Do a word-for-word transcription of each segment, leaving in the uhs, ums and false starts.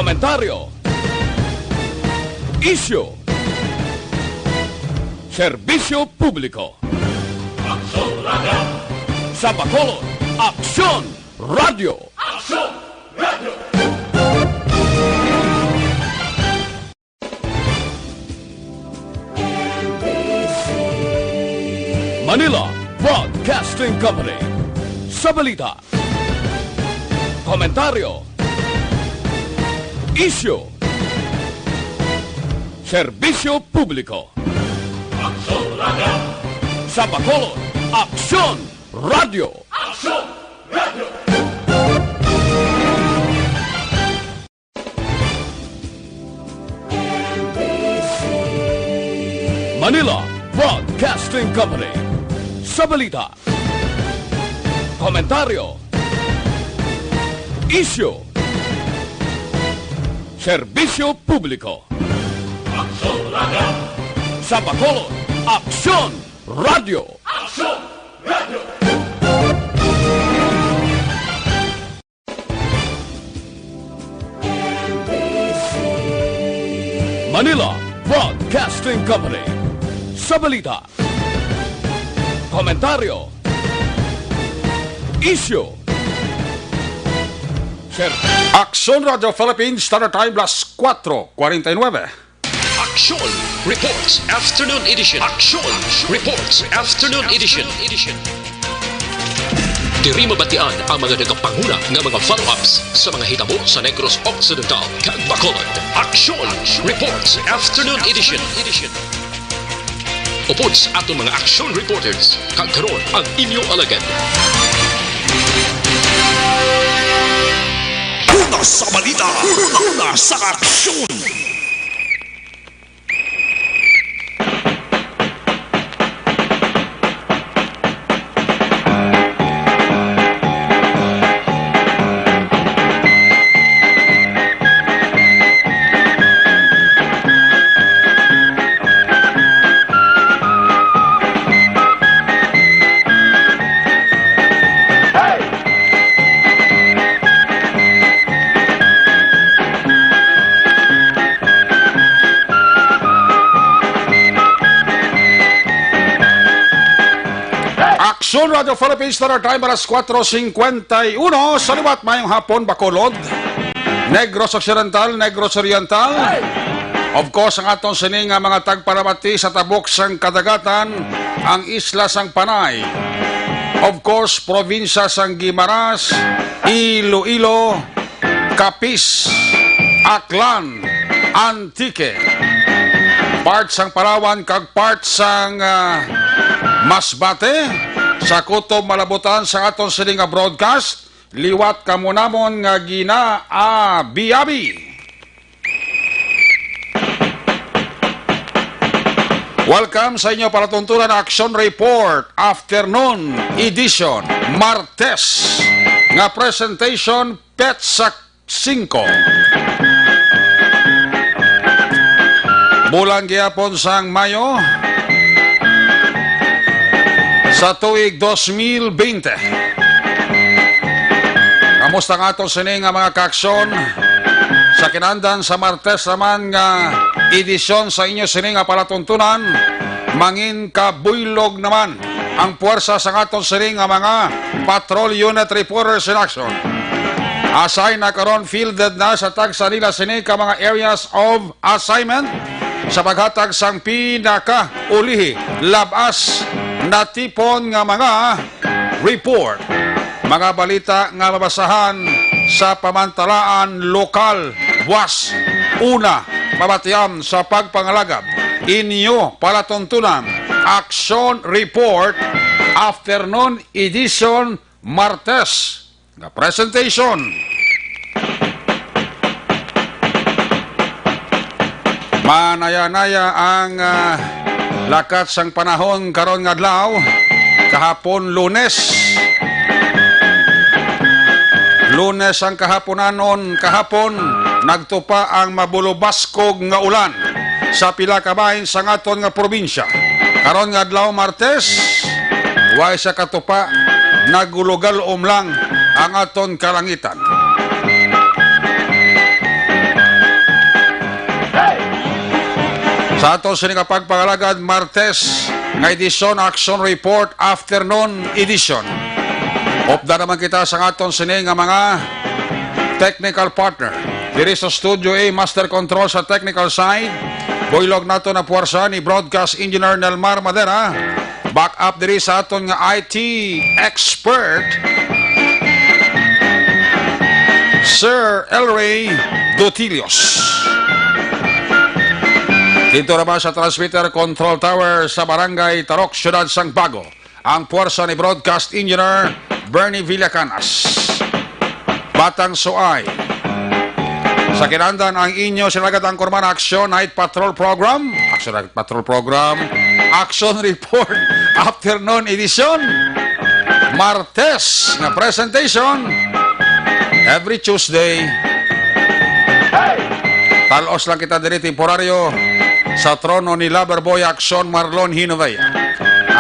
Komentaryo. Isyu. Serbisyo publiko. Aksyon Radio. Sa Bacolod, Aksyon Radio. Aksyon Radio. Manila Broadcasting Company. Sa balita, komentaryo, isyu, serbisyo publiko. Aksyon Radio. Sa Bacolod, Aksyon Radio. Aksyon Radio. Manila Broadcasting Company. Sa balita, komentaryo, isyu, serbisyo publiko. Aksyon Radio. Sa Bacolod, Aksyon Radio. Aksyon Radio. Manila Broadcasting Company. Sa balita, komentaryo, isyu, ser- Aksyon Radio Philippines, Standard Time, las cuatro cuarenta y nueve. Aksyon Reports Afternoon Edition. Aksyon Reports Afternoon Edition. Diri mabatian ang mga nagapanguna nga mga follow-ups sa mga hitabo sa Negros Occidental kag Bacolod. Aksyon Reports Afternoon Edition. Upod sa aton mga aksyon reporters, kag karon ang inyo alagad. Una sa balita, una sa aksyon. Aksyon Radio Philippines, Standard Time, alas kuwatro singkwenta y uno. Sa liwat, mayong hapon, Bacolod, Negros Occidental, Negros Oriental. Of course, ang aton sini nga mga tagpalamati sa tabok sang kadagatan, ang isla sang Panay. Of course, probinsya sang Guimaras, Iloilo, Capiz, Aklan, Antique, part sang Palawan kag part sang, ah, Masbate. Sa kutob malabutan sa aton sini nga broadcast, liwat kamo namon nga ginaabiabi. Welcome sa inyo palatuntunan Action Report Afternoon Edition, Martes, nga presentation, petsa singko. Bulan gihapon sang Mayo sa tuig dos mil bente. Kamusta nga ato sini nga mga kaaksyon sa kinandan sa Martes naman nga edisyon sa inyo sini nga palatuntunan? Mangin kabuylog naman ang puwersa sang aton sini nga mga patrol unit reporters in action. Assign na karon, fielded na sa tagsa nila sini ka mga areas of assignment sa paghatag sang pinakaulihi, labas natipon nga mga report, mga balita nga mabasahan sa pamantalaan lokal. Buwas, una, mabatian sa pagpangalagad inyo palatuntunan, Action Report, Afternoon Edition, Martes nga presentation. Manaya-naya ang, ah, lakat sang panahon karon nga adlaw. Kahapon, Lunes. Lunes ang kahaponanon, kahapon, nagtupa ang mabulubaskog nga ulan sa pila ka bahin sa aton nga probinsya. Karon nga adlaw, Martes, way sa katupa, nagulugalom lang ang aton kalangitan. Sa aton sini nga pagpangalagad, Martes nga edisyon, Action Report, afternoon edition. Upda naman kita sa aton sini nga mga technical partner. Diri sa Studio A, Master Control sa technical side, buylog nato na puwersa ni Broadcast Engineer Nelmar Madera. Back up diri sa aton nga I T expert, Sir Elray Dutilios. Dito naman sa transmitter control tower sa Barangay Tarok, Siyudad sang Bago, ang puwersa ni Broadcast Engineer Bernie Villacanas. Batang Suay. Sa kinandan ang inyo sinagatang kurman Action Night Patrol Program. Action Night Patrol Program. Action Report. Afternoon Edition. Martes nga presentation. Every Tuesday. Talos lang kita diri temporaryo sa trono ni Loverboy Action Marlon Hinovea.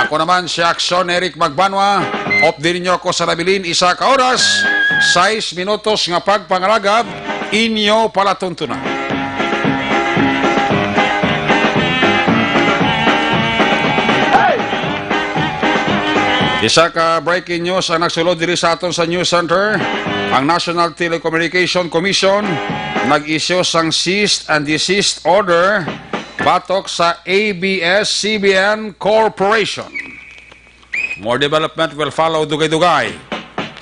Ako naman si Action Eric Magbanwa. Updi ninyo ako sa nabilin isa ka oras, sais minutos nga pagpangalagad, inyo palatuntunan. Isa ka breaking news ang nagsulod diri sa aton sa News Center. Ang National Telecommunication Commission nag-issue sang cease and desist order batok sa A B S C B N Corporation. More development will follow, dugay-dugay,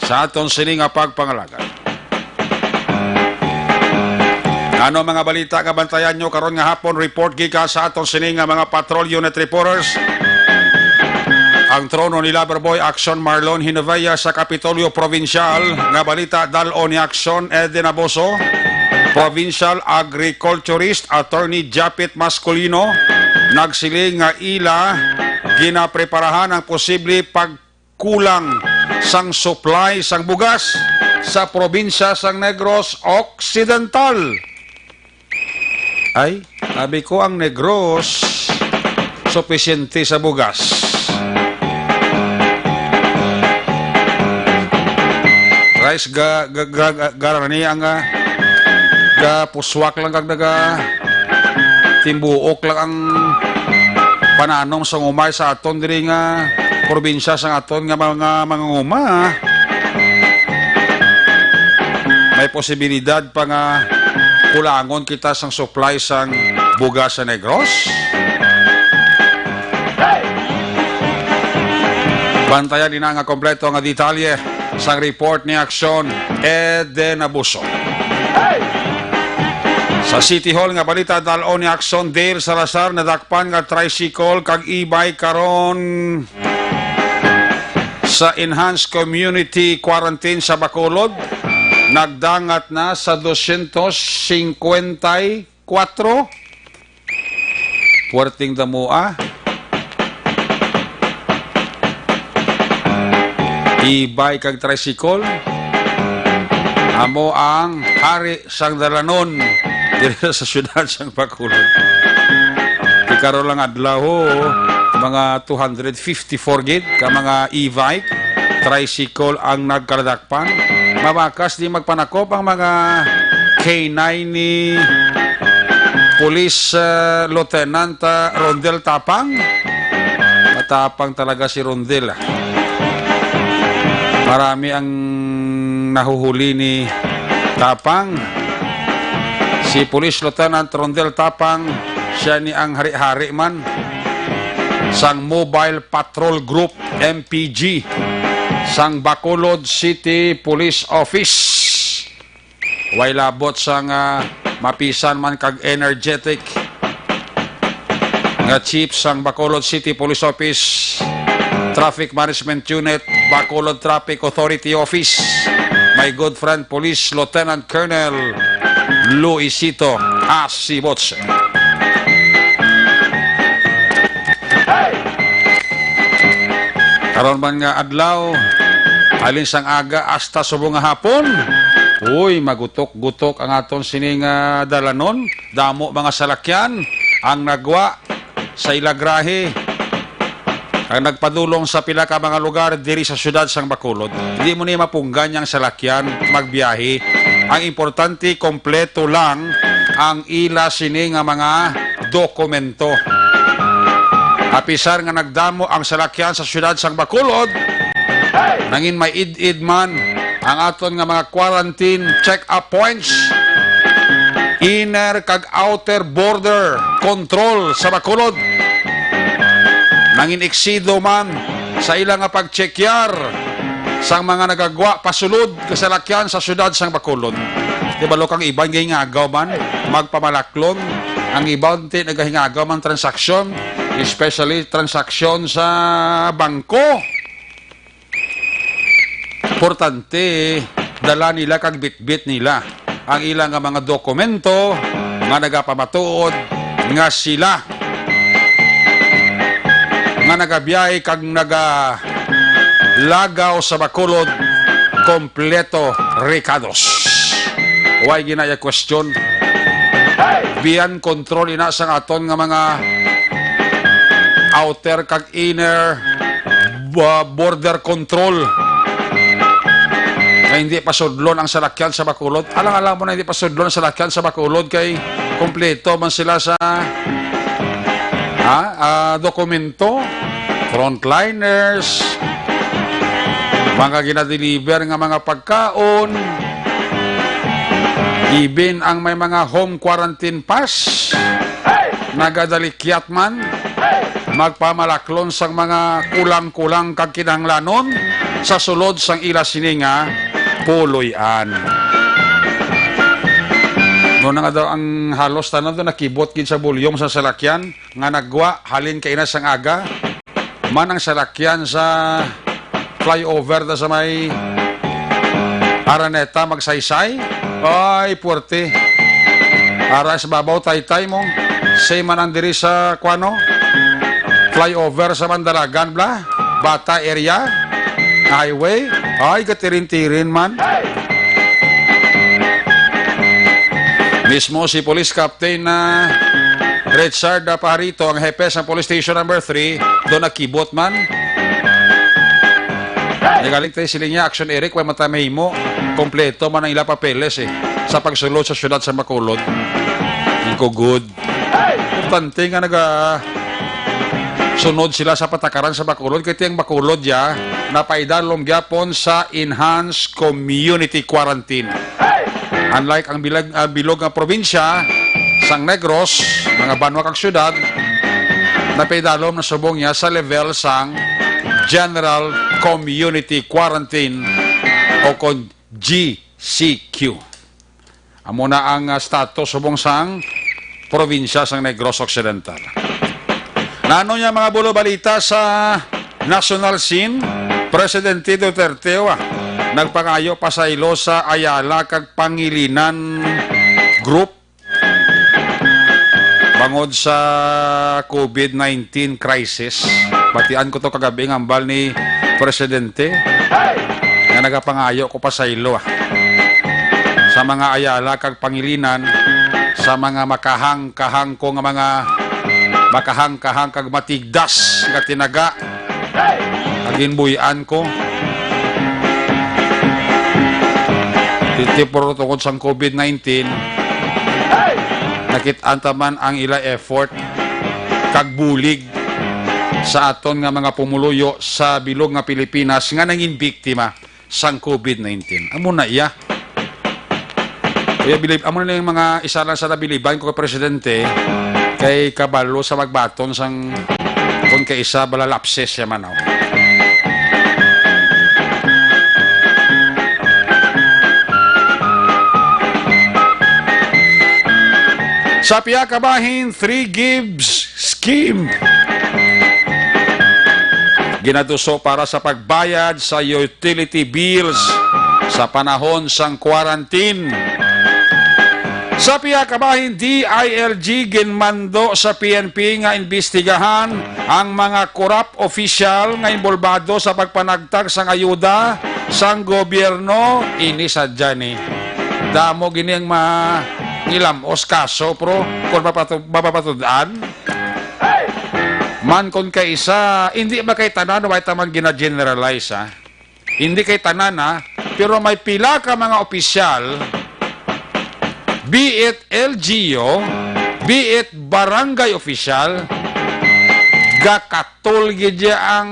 sa aton sini nga pagpangalagad. Ano mga balita nga bantayan nyo karon nga hapon? Report gikan sa aton sini nga mga patrol unit reporters. Ang trono ni Loverboy Action Marlon Hinovea sa Kapitolyo Provincial nga balita dal-o ni Action Eden Aboso. Provincial Agriculturist Attorney Japit Masculino nagsiling nga ila ginapreparahan ang posible pagkulang sang supply sang bugas sa probinsya sang Negros Occidental. Ay, abi ko ang Negros, supisyente sa bugas. Rice ga, ga, ga, ga, gara na ni ang, ah, ga puswak lang kag naga timbuok lang ang pananom sa umay sa aton diri nga probinsya sa aton nga mga mangunguma. May posibilidad pa nga kulangon kita sang supply sang bugas sa Negros. Bantayan din nga kompleto nga detalye sang report ni Aksyon Eden Abuso. Sa City Hall nga balita, dal-on ni Aksyon Dale Salazar, nadakpan nga tricycle kag e-bike karon sa Enhanced Community Quarantine sa Bacolod. Nagdangat na sa dosyentos singkwenta y kuwatro. Puwerteng damoa. E-bike kag tricycle. Amo ang hari sang dalanon diri sa siyudad sang Bacolod. Di karon lang adlaw, ho, mga two hundred fifty-four gid ka mga e-bike, tricycle ang nagkaladakpan. Mabakas di magpanakop ang mga K nine ni Police, ah, Lieutenant, ah, Rondel Tapang. Matapang talaga si Rondel, ah. Marami ang nahuhuli ni Tapang. Si Police Lieutenant Rondel Tapang, siya ni ang hari-hari man sang Mobile Patrol Group, M P G, sang Bacolod City Police Office. Way labot sang mapisan man kag energetic nga chief sang Bacolod City Police Office Traffic Management Unit, Bacolod Traffic Authority Office, my good friend Police Lieutenant Colonel Luisito Asibotse. Karon man nga adlaw, halin sang aga hasta subong nga hapon, uy, magutok-gutok ang aton sini nga dalanon. Damo mga salakyan ang nagwa sa ila grahe, ang nagpadulong sa pila ka mga lugar diri sa siyudad sang Bacolod. Hindi mo ni mapunggan yang salakyan magbiyahe. Ang importante, kompleto lang ang ila sini nga mga dokumento. Apisar nga nagdamo ang salakyan sa siyudad sang Bacolod, nangin may id-id man ang aton nga mga quarantine check-up points, inner kag outer border control sa Bacolod. Nangin eksido man sa ila nga pagtsekyar sang mga nagagwa pasulod nga salakyan sa siyudad sang Bacolod. Di ba, lo, kang iban gay ngagaw man magpamalaklon, ang iban ti nagahingagaw man transaksyon, especially transaksyon sa bangko. Importante, dala nila kag bitbit nila ang ila nga mga dokumento nga nagapamatuod nga sila nga nagabiyahe kag nagalagaw sa Bacolod kompleto rekados. Way ginaya question. Biyan control ina sang aton nga mga outer kag inner ba-, border control nga hindi pasudlon ang salakyan sa Bacolod. Alang-alang mo na hindi pasudlon ang salakyan sa Bacolod kay kompleto man sila sa, ha, ah, dokumento, frontliners, mga ginadeliver nga mga pagkaon, even ang may mga home quarantine pass, nagadalikyat man magpamalaklon sang mga kulang-kulang kag kinahanglanon sa sulod sang ila sini nga puloy-an. Mao na nga daw ang halos tanan daw nakibot gid sa volume sa salakyan nga nagwa halin kaina sang aga man ang salakyan sa flyover ta sa may Araneta, Magsaysay. Ay, puwerte. Ara sa babaw, taytay mo. Same man ang diri sa, kuano, flyover sa Mandalagan, bla? Bata area. Highway. Ay, gatirin-tirin man. Mismo si Police Captain na Richard Pajarito, ang hepe sa Police Station Number Three, do nakibot man. Nagaling tayo sila niya, Action Eric, way man tayo mahimo. Kompleto man ang ila papeles, eh, sa pagsulod sa siyudad sa Bacolod. Ang ko good. Importante nga naga sunod sila sa patakaran sa Bacolod, kay ang Bacolod ya napaidalom gyapon sa enhanced community quarantine. Unlike ang bilag, ah, bilog nga probinsya sang Negros, mga banwa kag syudad, napaidalom na subong niya sa level sang General Community Quarantine o kon G C Q. Amo na ang, ah, status subong sang probinsya sang Negros Occidental. Nano niya mga bulo balita sa national scene? Presidente Duterte, ah, nagpangayo pasaylo sa Ayala kag Pangilinan Group bangod sa covid nineteen crisis. Batian ko to kagabi nga hambal ni Presidente nga nagapangayo ko pasaylo, ah, sa mga Ayala kag Pangilinan, sa mga makahang-kahang ko nga mga makahang-kahang kag matigdas nga tinaga. Ginbuy-an ko. Titi, pero tungod sang covid nineteen, nakit-an ta man ang ila effort kag bulig sa aton nga mga pumuluyo sa bilog nga Pilipinas nga nangin biktima sang covid nineteen. Amo na iya. Kaya bilib, amo na yung mga isa lang sa nabiliban ko kay Presidente, kay kabalo sa magbaton sang kung kay isa bala lapses siya man, oh. Sa pihak ka bahin, three gives scheme. Ginatuso para sa pagbayad sa utility bills sa panahon sang quarantine. Sa pihak ka bahin, D I L G ginmando sa P N P nga imbestigahan ang mga korap opisyal nga inbolbado sa pagpanagtag sang ayuda sang gobyerno. Ini sadya ni. Damo gini ang ma-, ngilam-os kaso, pero kung mapatu-, mapapatud-an, man kon kay isa, hindi ba kay tanan, wa ta man gina-generalize, ha? Hindi kay tanan, ha? Pero may pila ka mga opisyal, be it L G U, Be it barangay official, gakatol gid ya ang,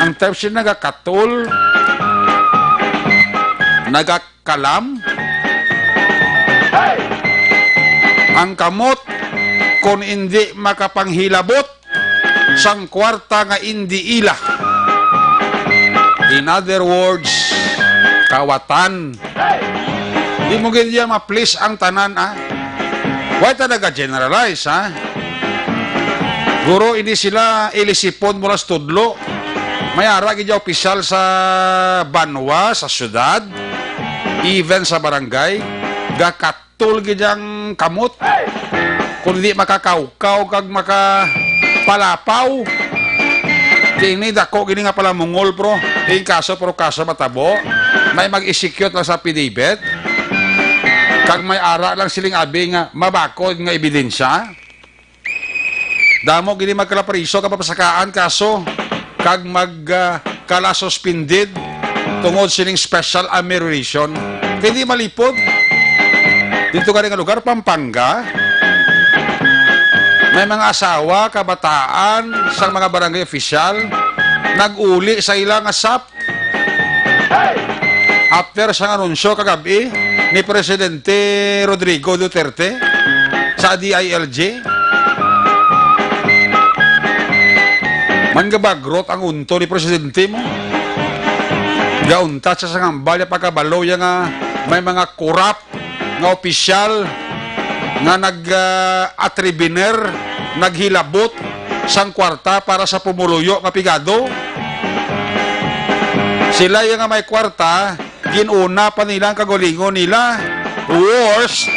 ang term siya, nagakatol, nagakalam ang kamot kon indi makapanghilabot sang kwarta nga indi ila. In other words, kawatan. Di mo gid ya ma-please ang tanan, ah. Why ta naga-generalize, ha? Guro, ini sila ilisipon mo ras tudlo. May ara gid ya opisyal sa banwa, sa syudad, even sa barangay, gakat tol gid ang kamot. Kung di makakawkaw kag makapalapaw, kini dako gini nga palamungol, bro. Di kaso, pero kaso matabo. May mag-execute lang sa affidavit. Kag may ara lang siling abi nga mabakod nga ebidensya. Damo gini magkalapriso ka papasakaan kaso kag mag, ah, kala suspended tungod sining special amelioration. Kay di malipod. Dito gani nga lugar, Pampanga, may mga asawa, kabataan, sang mga barangay official, nag-uli sa ila nga sap. After sang anunsyo kagab-i ni Presidente Rodrigo Duterte sa D I L G, man gabagrot ang unto ni Presidente mo. Gauntat sa sangambal ya pagkabalo ya nga may mga korap nga opisyal nga nag, ah, atribiner, naghilabot sang kwarta para sa pumuluyo nga pigado. Sila ya nga may kwarta, gin-una pa nila ang kagalingon nila. Worse,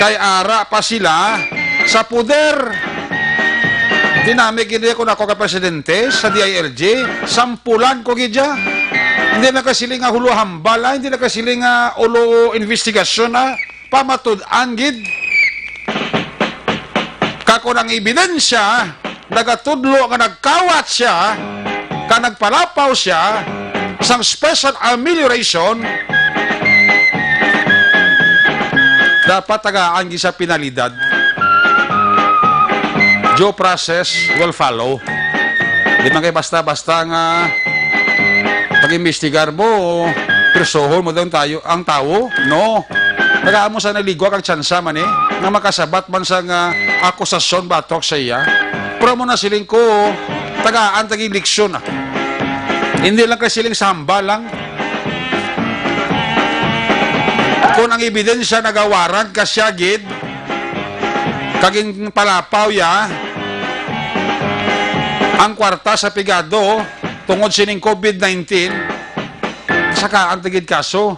kay ara pa sila sa poder. Dinami gid kung ako ka presidente sa D I L G, sampulan ko gid ya. Hindi na kasiling nga hulo hambal, ah, hindi na kasiling nga ulo investigasyon, ah, pamatud-an gid. Kag kon ang ebidensya nagatudlo nga nagkawat siya, ka nagpalapaw siya sang special amelioration, dapat tagaan gid sa penalidad. Due process will follow. Di man kay basta-basta nga pag-imbestigar mo, pirsohon mo daw tayo, ang tawo? No. Tagaan mo sa naligwa kag tsansa man, eh, nga makasabat man sa nga akusasyon batok sa iya. Pero mo na siling ko, tagaan tagi leksyon, ah. Hindi lang kay siling samba lang. Kung ang ebidensya nagawarant ka siya gid, kaging palapaw ya ang kwarta sa pigado tungod sining COVID nineteen, saka ang tigid kaso.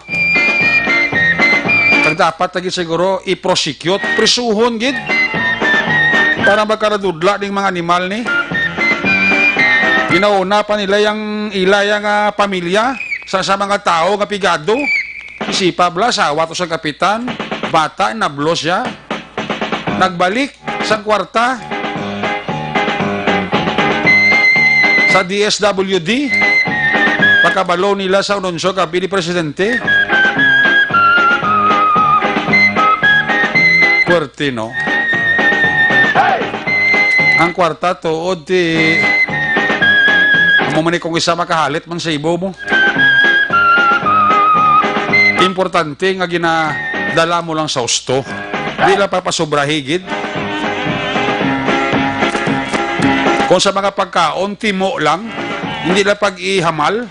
Kag dapat lagi siguro i-prosecute, prisuhon gid. Para magkaradudla ning mga animal ni. Ginauna pa nila yang ila yang, ah, pamilya sa, sa mga tawo nga pigado. Isipa bala, asawa to sa kapitan, bata, nablos siya. Nagbalik sang kwarta sa D S W D. Pagkabalo nila sa anunsyo kag ni Presidente. Puwerte, no? Ang kwarta tuod ti amo man ni kung isa makahalit man sa ibo mo. Importante nga ginadala mo lang sa husto. Di lang pagpasobrahi gid. Kung sa mga pagkaon, timo lang. Hindi lang pag-ihamal.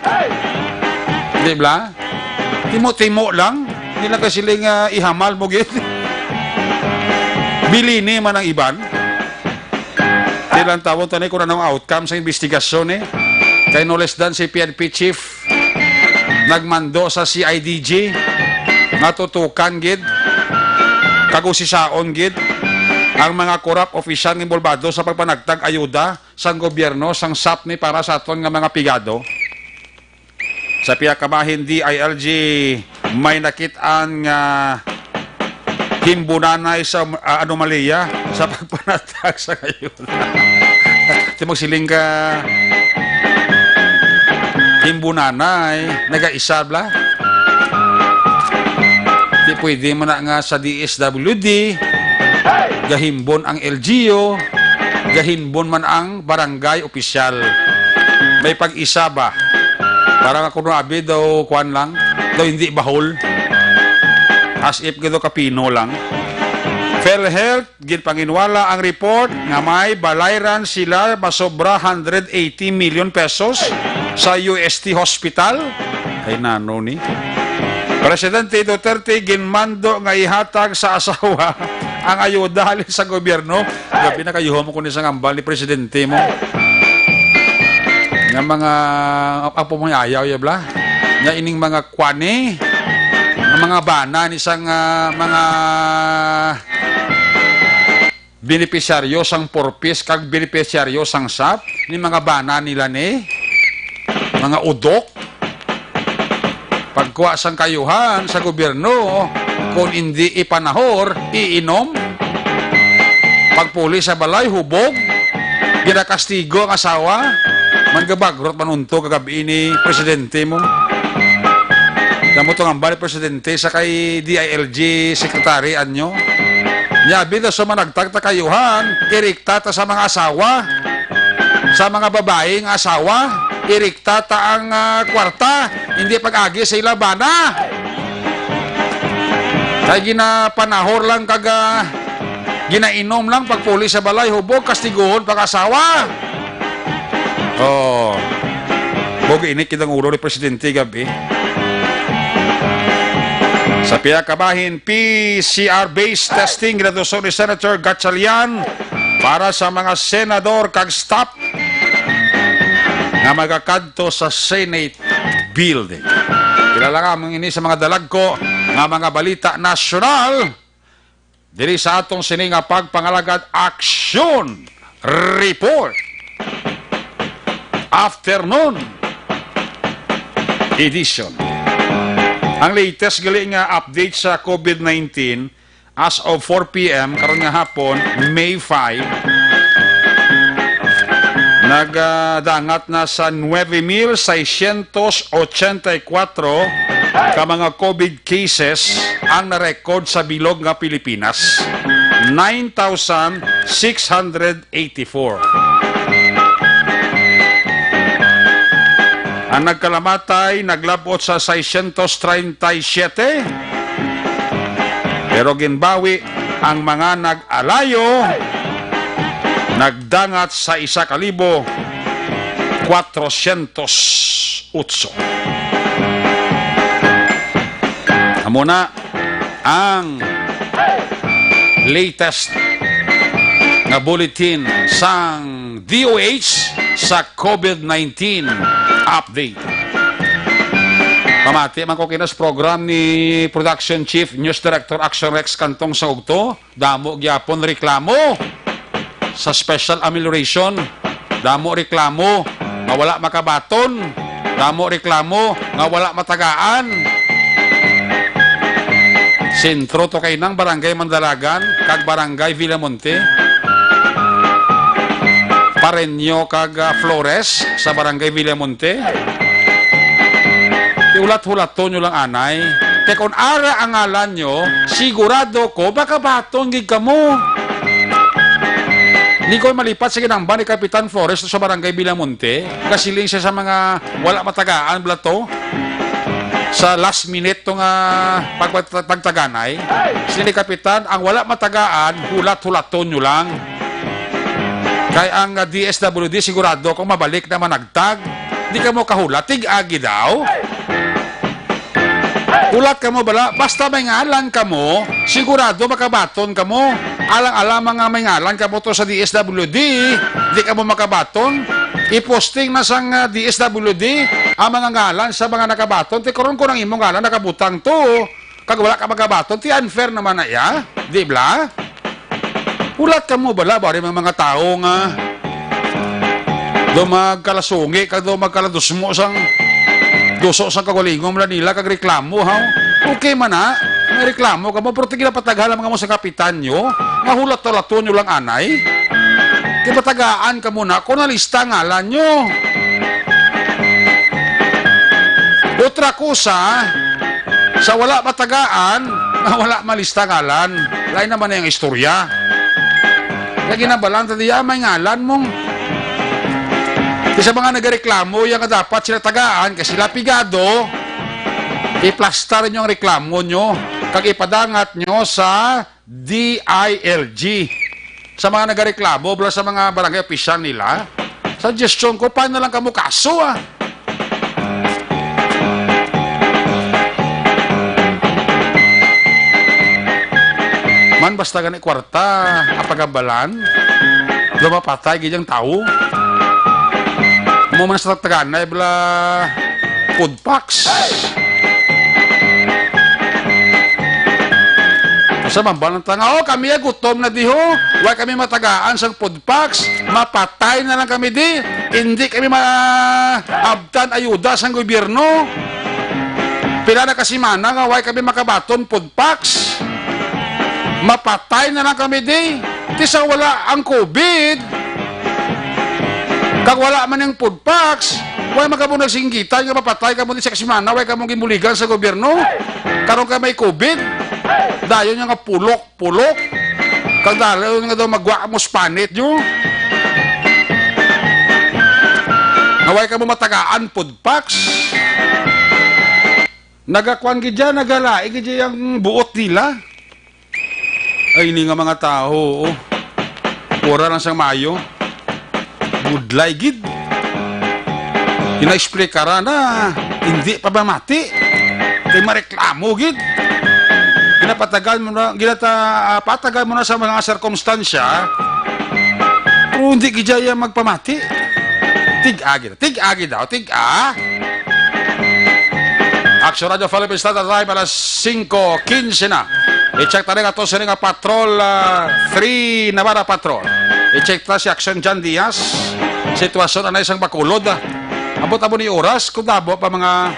Di ba? Timo-timo lang. Hindi lang kasiling, ah, ihamal mo gid. Bilini man ang iban. Di lang tawon tanay kung anong outcome sa investigasyon, eh. Kay no less than si P N P chief nagmando sa C I D G nga tutukan gid kag usisaon gid ang mga korap opisyal nga inbolbado sa pagpanagtag ayuda sang gobyerno sang sap ni para sa aton nga mga pigado. Sa pihak kabahin D I L G, may nakit-an nga himbunanay sa, ah, anomalya sa pagpanatag sa ngayon. Ti magsiling ka, himbunanay, nagaisa bala. Ti Pwede man na nga sa D S W D, gahimbon ang L G U, gahimbon man ang barangay opisyal. May pag-isa ba? Para nga kuno abi daw, kuwan lang, daw hindi bahol. As if ka daw kapino lang. PhilHealth, ginpanginwala ang report nga may balayran sila masobra hundred eighty million pesos sa U S T hospital. Ay, nano ni? Presidente Duterte ginmando nga ihatag sa asawa ang ayuda halin sa gobyerno. Grabe na kayo mo kuno sa ngambal ni presidente mo. Nga mga, apo mo ayaw, ya bla? Nga ining mga kwani, nga mga bana ni sang, ah, mga benepisyaryo sang Four Ps kag benepisyaryo sang sap, ni mga bana nila ni, mga udok. Pagkuha sang kayuhan sa gobyerno, kung hindi ipanahor, iinom. Pagpuli sa balay, hubog. Ginakastigo ang asawa. Manggabagrot man unto kagabi ni presidente mo. Damo to nga bali presidente sa kay D I L G secretary anyo. Nya, bida sa managtag ta kayuhan, irikta ta sa mga asawa, sa mga babae nga asawa, irikta ta ang, ah, kwarta, hindi pag-agi sa ila bana. Kay ginapanahor lang kag, ah, ginainom lang pagpuli sa balay, hubog, kastiguhon pag-asawa. Oh. Bog init kid ang ulo ni Presidente gabi. Sa pihak kabahin, P C R-based testing ginaduso ni Senator Gatchalian para sa mga senador kag staff nga magakadto sa Senate building. Kilala nga mong ini sa mga dalagko nga mga balita nasyonal. Diri sa atong sini nga pagpangalagad action report. Afternoon edition. Ang latest gali nga update sa COVID nineteen, as of four P M karon nga hapon, May five, nagadangat na sa nuebe mil seiscientos ochenta y cuatro ka mga COVID cases ang na-record sa bilog nga Pilipinas. Nine thousand six hundred eighty-four. Ang nagkalamatay naglab-ot sa seiscientos treinta y siete, pero ginbawi ang mga nag-alayo, nagdangat sa isa ka libo kwatrosyentos otso. Amo na ang latest nga bulletin sang D O H sa COVID nineteen update. Pamati man ko kinas program ni Production Chief, News Director Action Rex Cantong sa Ugto. Damo gyapon reklamo sa special amelioration. Damo reklamo nga wala makabaton. Damo reklamo nga wala matagaan. Sentro to kay nang Barangay Mandalagan kag Barangay Villamonte. Pareño kag, ah, Flores sa Barangay Villamonte. Iulat-hulaton nyo lang anay. Kay kung ara ang ngalan nyo, sigurado ko makabaton gid kamo. Di ko malipat sa ginamba ni Kapitan Flores sa Barangay Villamonte. Kasiling siya sa mga wala matagaan, bala to. Sa last minute to nga pag-, pag-, pagtaganay. Sini Kapitan, ang wala matagaan, hulat-hulaton nyo lang. Kay ang, ah, D S W D, sigurado kung mabalik na managtag, di kamo kahulat, tig-agi daw. Hulat kamo bala, basta may ngalan kamo, sigurado makabaton kamo. Alang-alang mga may ngalan kamo to sa D S W D, di kamo makabaton. Iposting na sang, ah, D S W D ang mga ngalan sa mga nakabaton. Ti karon kung ang imong ngalan nakabutang to, kag wala ka makabaton, ti unfair naman na iya, di bala? Hulat kamo bala, bari mga, mga tawo nga do magkalasungi kag do magkaladusmo sang duso sang kaugalingon nila kag reklamo, ha? Okay man na, may reklamo kamo, pero ti ginapataghala mga mo sa kapitan nyo, nga hulat-hulaton nyo lang anay. Kay matagaan kamo na kung nalista ngalan nyo. Otra cosa, sa wala matagaan, nga wala malista ngalan. Lain naman na yung istorya. Kaya ginabalan ta diya, may ngalan mong. Di sa mga nagareklamo, yan nga dapat sila tagaan, kasi sila pigado, iplastar ninyo ang reklamo nyo, kag ipadangat nyo sa D I L G. Sa mga nagareklamo, bala sa mga barangay opisyal nila, suggestion ko, file na lang kamo kaso, ah. Man, basta gani kwarta, apagambalan, lumapatay gid ang tawo. Mo man sa taganay, bala, food packs. Sa mambal ng tanga, "Oh, kami ay gutom na diho. Why kami matagaan sang food packs? Mapatay na lang kami di. Hindi kami maabtan ayuda sang gobyerno. Pila na ka simana nga why kami makabaton food packs? Mapatay na lang kami di. Ti sa wala ang COVID, kag wala man ang food packs, why magkamo nagsinggitan nga mapatay kamo di sa kasimana, why kamo ginbuligan sa gobyerno? Karon ka may COVID, dayon nga pulok, pulok. Kag dayon nga daw magwa mo spanit nyo. Nga why kamo matagaan food packs? Nagakuan gid dyan, nagalain gid dyan ang buot nila. Ay, ini nga mga tawo, oh. Pura lang sang mayo. Budlay gid. Ginaexplikara na, hindi pa mamati. Kay mareklamo gid. Ginapatagal mo na, ginata, ah, patagal mo na sa mga sirkumstansya. Pero hindi gid siya magpamati. Tig-a gid. Tig-a gid daw. Tig-a. Action Radio Philippines Standard Time, alas singko quince na. I-check ta rin ato sini nga Patrol, ah, three Navarra Patrol. I-check ta si Action John Diaz. Sitwasyon anay sang Bacolod, ah. Ambot-ambot ni oras, kung dabo pa mga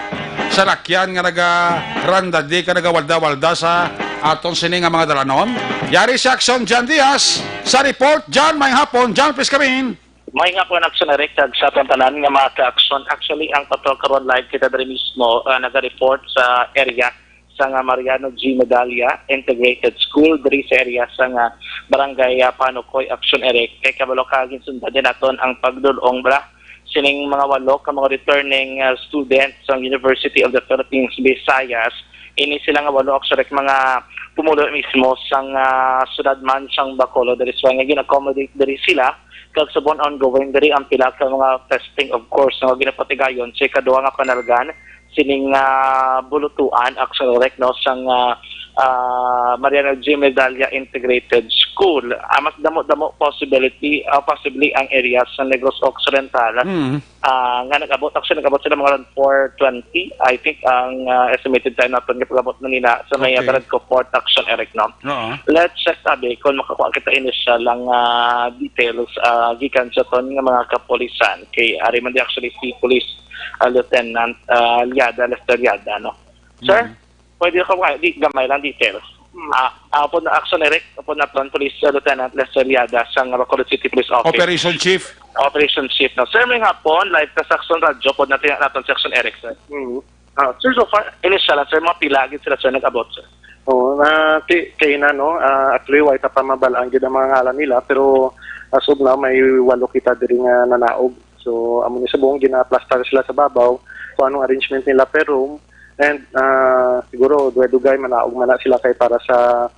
salakyan nga nagarandadi ka nagawalda-walda sa aton sini nga mga dalanon. Yari si Action John Diaz sa report. John, may hapon. John, please come in. May nga po ang aksyon, Eric, kag sa aton tanan nga mga ka-aksyon. Actually, ang patrol karon live kita diri mismo, ah, naga-report sa area sa nga Mariano G Medalla Integrated School diri sa area sa nga Barangay, ah, Panukoy. Aksyon, Eric, kay kabalo ka, ginsundan din naton ang pagdul-ong bala sining mga walo ka mga returning, ah, students sa University of the Philippines Visayas. Ini sila nga walo, actually, mga pumulo mismo sang, ah, syudad man sang Bacolod, diri sa nga gin-accommodate diri sila, kag subong ongoing diri ang pila ka mga testing, of course, nga ginapatigayon sa ikaduha nga panalgan sining, ah, bulutuan, actually, no, sang, ah, ah, Mariano G Medalla Integrated School. Ah, mas damo-damo possibility, ah, possibly ang area sa Negros Occidental. Mm. Ah, nga nag-abot, actually, nag-abot sila mga around four twenty, I think, ang, ah, estimated time naton nga pag-abot na nila sa may, ah, Okay. Barangay Fort, action, Eric, no? Oo. Let's check tabi kung makakuha kita initial lang, ah, details, ah, gikan sa ton nga mga kapulisan. Kay ari man di actually si Police, ah, Lieutenant, ah, Liada, Lester Liada, no? Sir? Mm. Pwede ko ba, di, gamay lang details. Hmm. Ah, ah, upon action, Eric, upon naton, Police, uh, Lieutenant Lester Liada sang Bacolod City Police Office. Operation Chief. Operation Chief, no? Sir, may hapon, live ka sa Action Radio, pod natin naton sa Action, Eric, sir. Hmm. Ah, sir, so far, initial lang, sir, mga pila gid sila, sir, nag-abot, sir? Oo, na, ti-, kay na, no? Ah, actually, wala ta pa mabal-an gid ang mga ngalan nila, pero as of now, may walo kita diri nga nanaog. So, amo ni subong, gina-plaster sila sa babaw. Kung anong arrangement nila per room, and, ah, siguro, dugay-dugay, manaog man na sila kay para sa,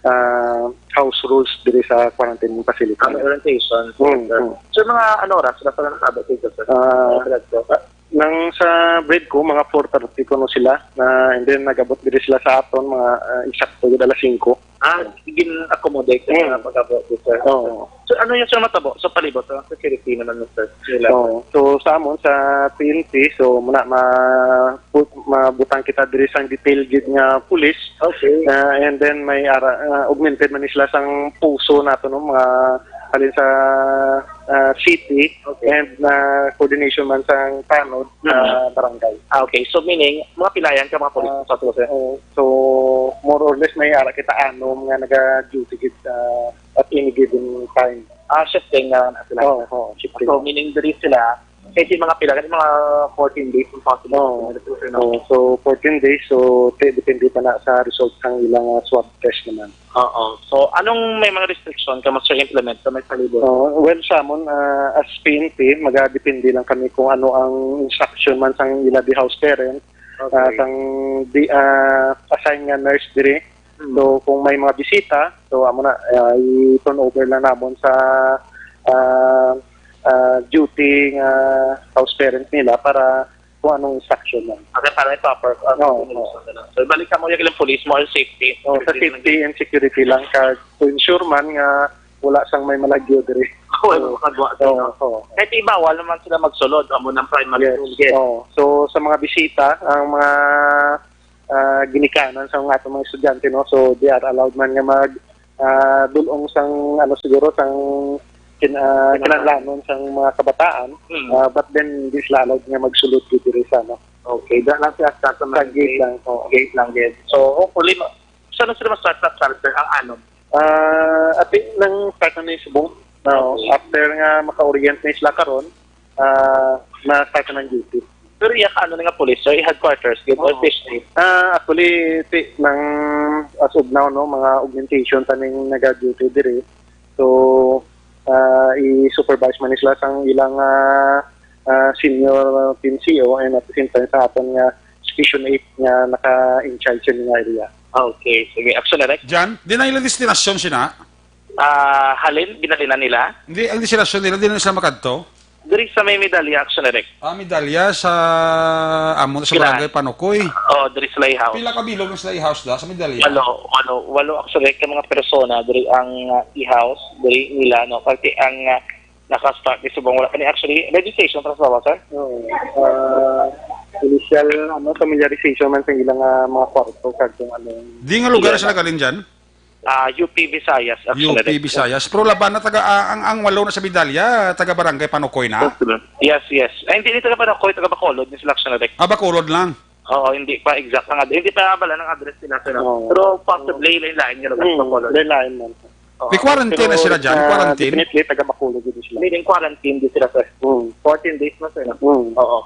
ah, house rules diri sa quarantine facility. Ang orientation, Mm, sir. mm. So, mga ano oras sila pala nakabot dito, sir? Ah, Ano oras to? Ah, nang sa bread ko, mga four thirty kuno sila, na, and then nag-abot diri sila sa aton, mga, ah, eksakto gid alas singko. Ah, gin-accommodate sa Mm. mga pag-abot, sir. Oo. So, ano yung, sir, matabo sa palibot? Ang security naman, sir, nila? Oo. So, sa amon, sa P N P, so, muna, ma-, put-, mabutang kita diri sa detail gid nga pulis. Okay. Ah, and then, may ara, ah, augmented man ni sila sang puso nato, no? Mga halin sa, ah, city Okay. and, ah, coordination man sang tanod sa Mm. barangay. Ah, okay. So, meaning, mga pilayan ka, mga pulis Ah, sa ato, sir? Oo. So, more or less, may ara kita anom nga naga-duty gid, ah, at any given time. Ah, shifting na lang sila. Oo, oo, shifting. So, meaning diri sila, Kaya di mga pila, kaya mga fourteen days kung possible. Oo. Ano po, sir, no? Oo, so fourteen days, so te-, depende pa na sa result sang ilang, ah, swab test naman. Oo. So, anong may mga restriction ka mo, sir, implement sa may palibot? Oo, well, sa amon, ah, as P N P, magadepende lang kami kung ano ang instruction man sang ila di house parent, Okay. ah, sang di, ah, assign nga nurse diri. Hmm. So, kung may mga bisita, so amo na, ah, i-turn over lang namon sa, ah, ah, duty nga house parent nila para kung anong instruction lang. Okay, para may proper, uh, Oo, communication oo. na lang. So, ibalik ka mo yung ilang police, more safety. Oh, sa Security lang. Safety and security lang, ka, to ensure man nga wala sang may malagyo diri. Wala Oo. makagwa sa Oo, inyo. Oo. Kahit di bawal naman sila magsulod, amo ng primary Yes. rule, yes. Oo. So, sa mga bisita, ang mga, ah, ginikanan sa mga atong mga estudyante, no? So, they are allowed man nga mag, ah, dulong sang, ano, siguro, sang kin-, ah, Kinahanglan. kinahanglanon sang mga kabataan. Hmm. Ah, but then, di sila allowed nga magsulod diri sa, ano. Okay, da lang siya sa Sa mga gate gate. lang, oo. Gate lang, gate. So, hopefully, ma-, saan na sila ma-start sa shelter, ang anom? Ah, I think nang start na ni subong. No, Okay. after nga maka-orient na sila karon, ah, na-start na ang duty. Pero iya ka ano na nga police, sir, i-headquarters, gid, or Oo. district? Ah, actually, ti-, nang as of now, no, mga augmentation ta ning naga-duty diri. So, ah, i-supervise man ni sila sang ilang, ah, ah, senior P N C O and at the same time sa aton nga Station eight nga naka-in charge sa mga area. Okay, sige. Action direct. Jan, di na ilang destinasyon sina? Ah, halin, binalinan nila? Hindi, ang destinasyon nila, di na sila makadto? Diri sa may medalya, action direct. Ah, medalya sa amo sa Sila. Barangay Panokoy. Oh, diri sa Lay House. Pila ka bilog ang sa Lay House da, sa medalya? Walo, walo, walo, action direct, ka mga persona, diri ang, ah, i-house, diri nila, no? Kasi ang, ah, naka-start ni subong wala pa ni actually registration para sa bawasan. Oo. Ah, initial, ano, familiarization man sa ilang, ah, mga kwarto kag kung ano. Di nga lugar Ilan sila na? Galing dyan? Ah, U P Visayas, actually. U P Visayas. Pero laban na taga, ah, ang, ang walo na sa medalya, taga Barangay Panokoy na? Yes, yes. Ay, hindi, hindi taga Panokoy, taga Bacolod, ni sila actually. Ah, Bacolod lang. Oo, hindi pa exact ang ad-, hindi pa abala ng address nila, sir. Oo. Pero possibly, lain-lain nga lugar sa Hmm, Bacolod. Lain-lain man. Oo. May quarantine na Pero, sila dyan? ah, Quarantine? Definitely, taga Bacolod din sila. Hindi, in quarantine din sila, sir. Hmm. Fourteen days na, sir. Hmm. Oo.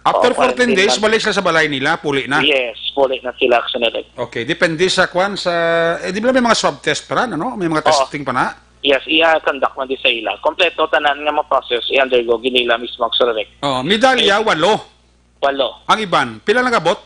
After Oo, fourteen quarantine days, lang. Balik sila sa balay nila, puli na? Yes, puli na sila, actually. Okay, depende sa kwan, sa, eh, di ba may mga swab test pa rin, ano? May mga Oo. Testing pa na? Yes, iya-conduct man di sa ila. Kompleto, tanan nga ma-process, i-undergo, ginila mismo, actually. Oh, medalya, Eh, walo. Walo. Ang iban, pila nagabot?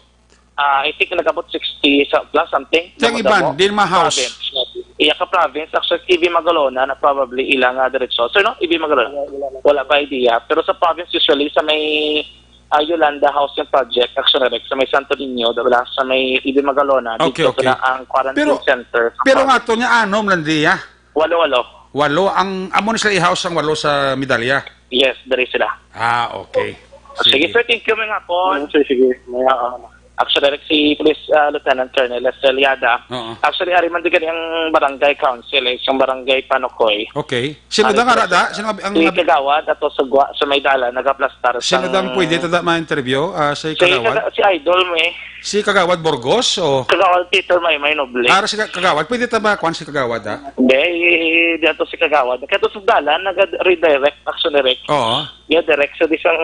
Ah, I think nagabot sixty sa plus something. Sa iban, Damo-damo. Di ma-house. Province. Iya ka province, actually, T V Magalona na probably ila nga diretso. Sir, no? T V Magalona. Wala pa idea. Pero sa province, usually, sa may, ah, Yolanda Housing Project, actually, sa may Santo Niño, wala, sa may T V Magalona, Okay, dito okay. na ang quarantine Pero, center sa pero province. Nga to niya, anom lang diya? Walo, walo. Walo ang, amo ni sila i-house ang walo sa medalya? Yes, diri sila. Ah, okay. Sige, Sige. Sir, thank you, mga hapon. Mm, sir, sige. May Oo. Actually, direct si Police, ah, Lieutenant Colonel Lester Liada. Oo. Actually, ari man di gani ang barangay council, eh, isang barangay Panokoy. Okay. Sino Ari da nga po, ara da? Sino ang si Kagawad ato sa Gwa, sa may dalan, nagaplastar Sino sang da ang pwede ta da ma-interview? Ah, si Si Kagawad? Kaga-, si Idol mo, eh. Si Kagawad Burgos o? Kagawad Peter Maymay Noble. Ara si Ka-, Kagawad. Pwede ta ba kuwan si Kagawad, ha? Hindi, i-, i-, di ato si Kagawad. Kaya to sa dalan, nag-redirect, action direct. Oo. Yeah, direct sa di sang,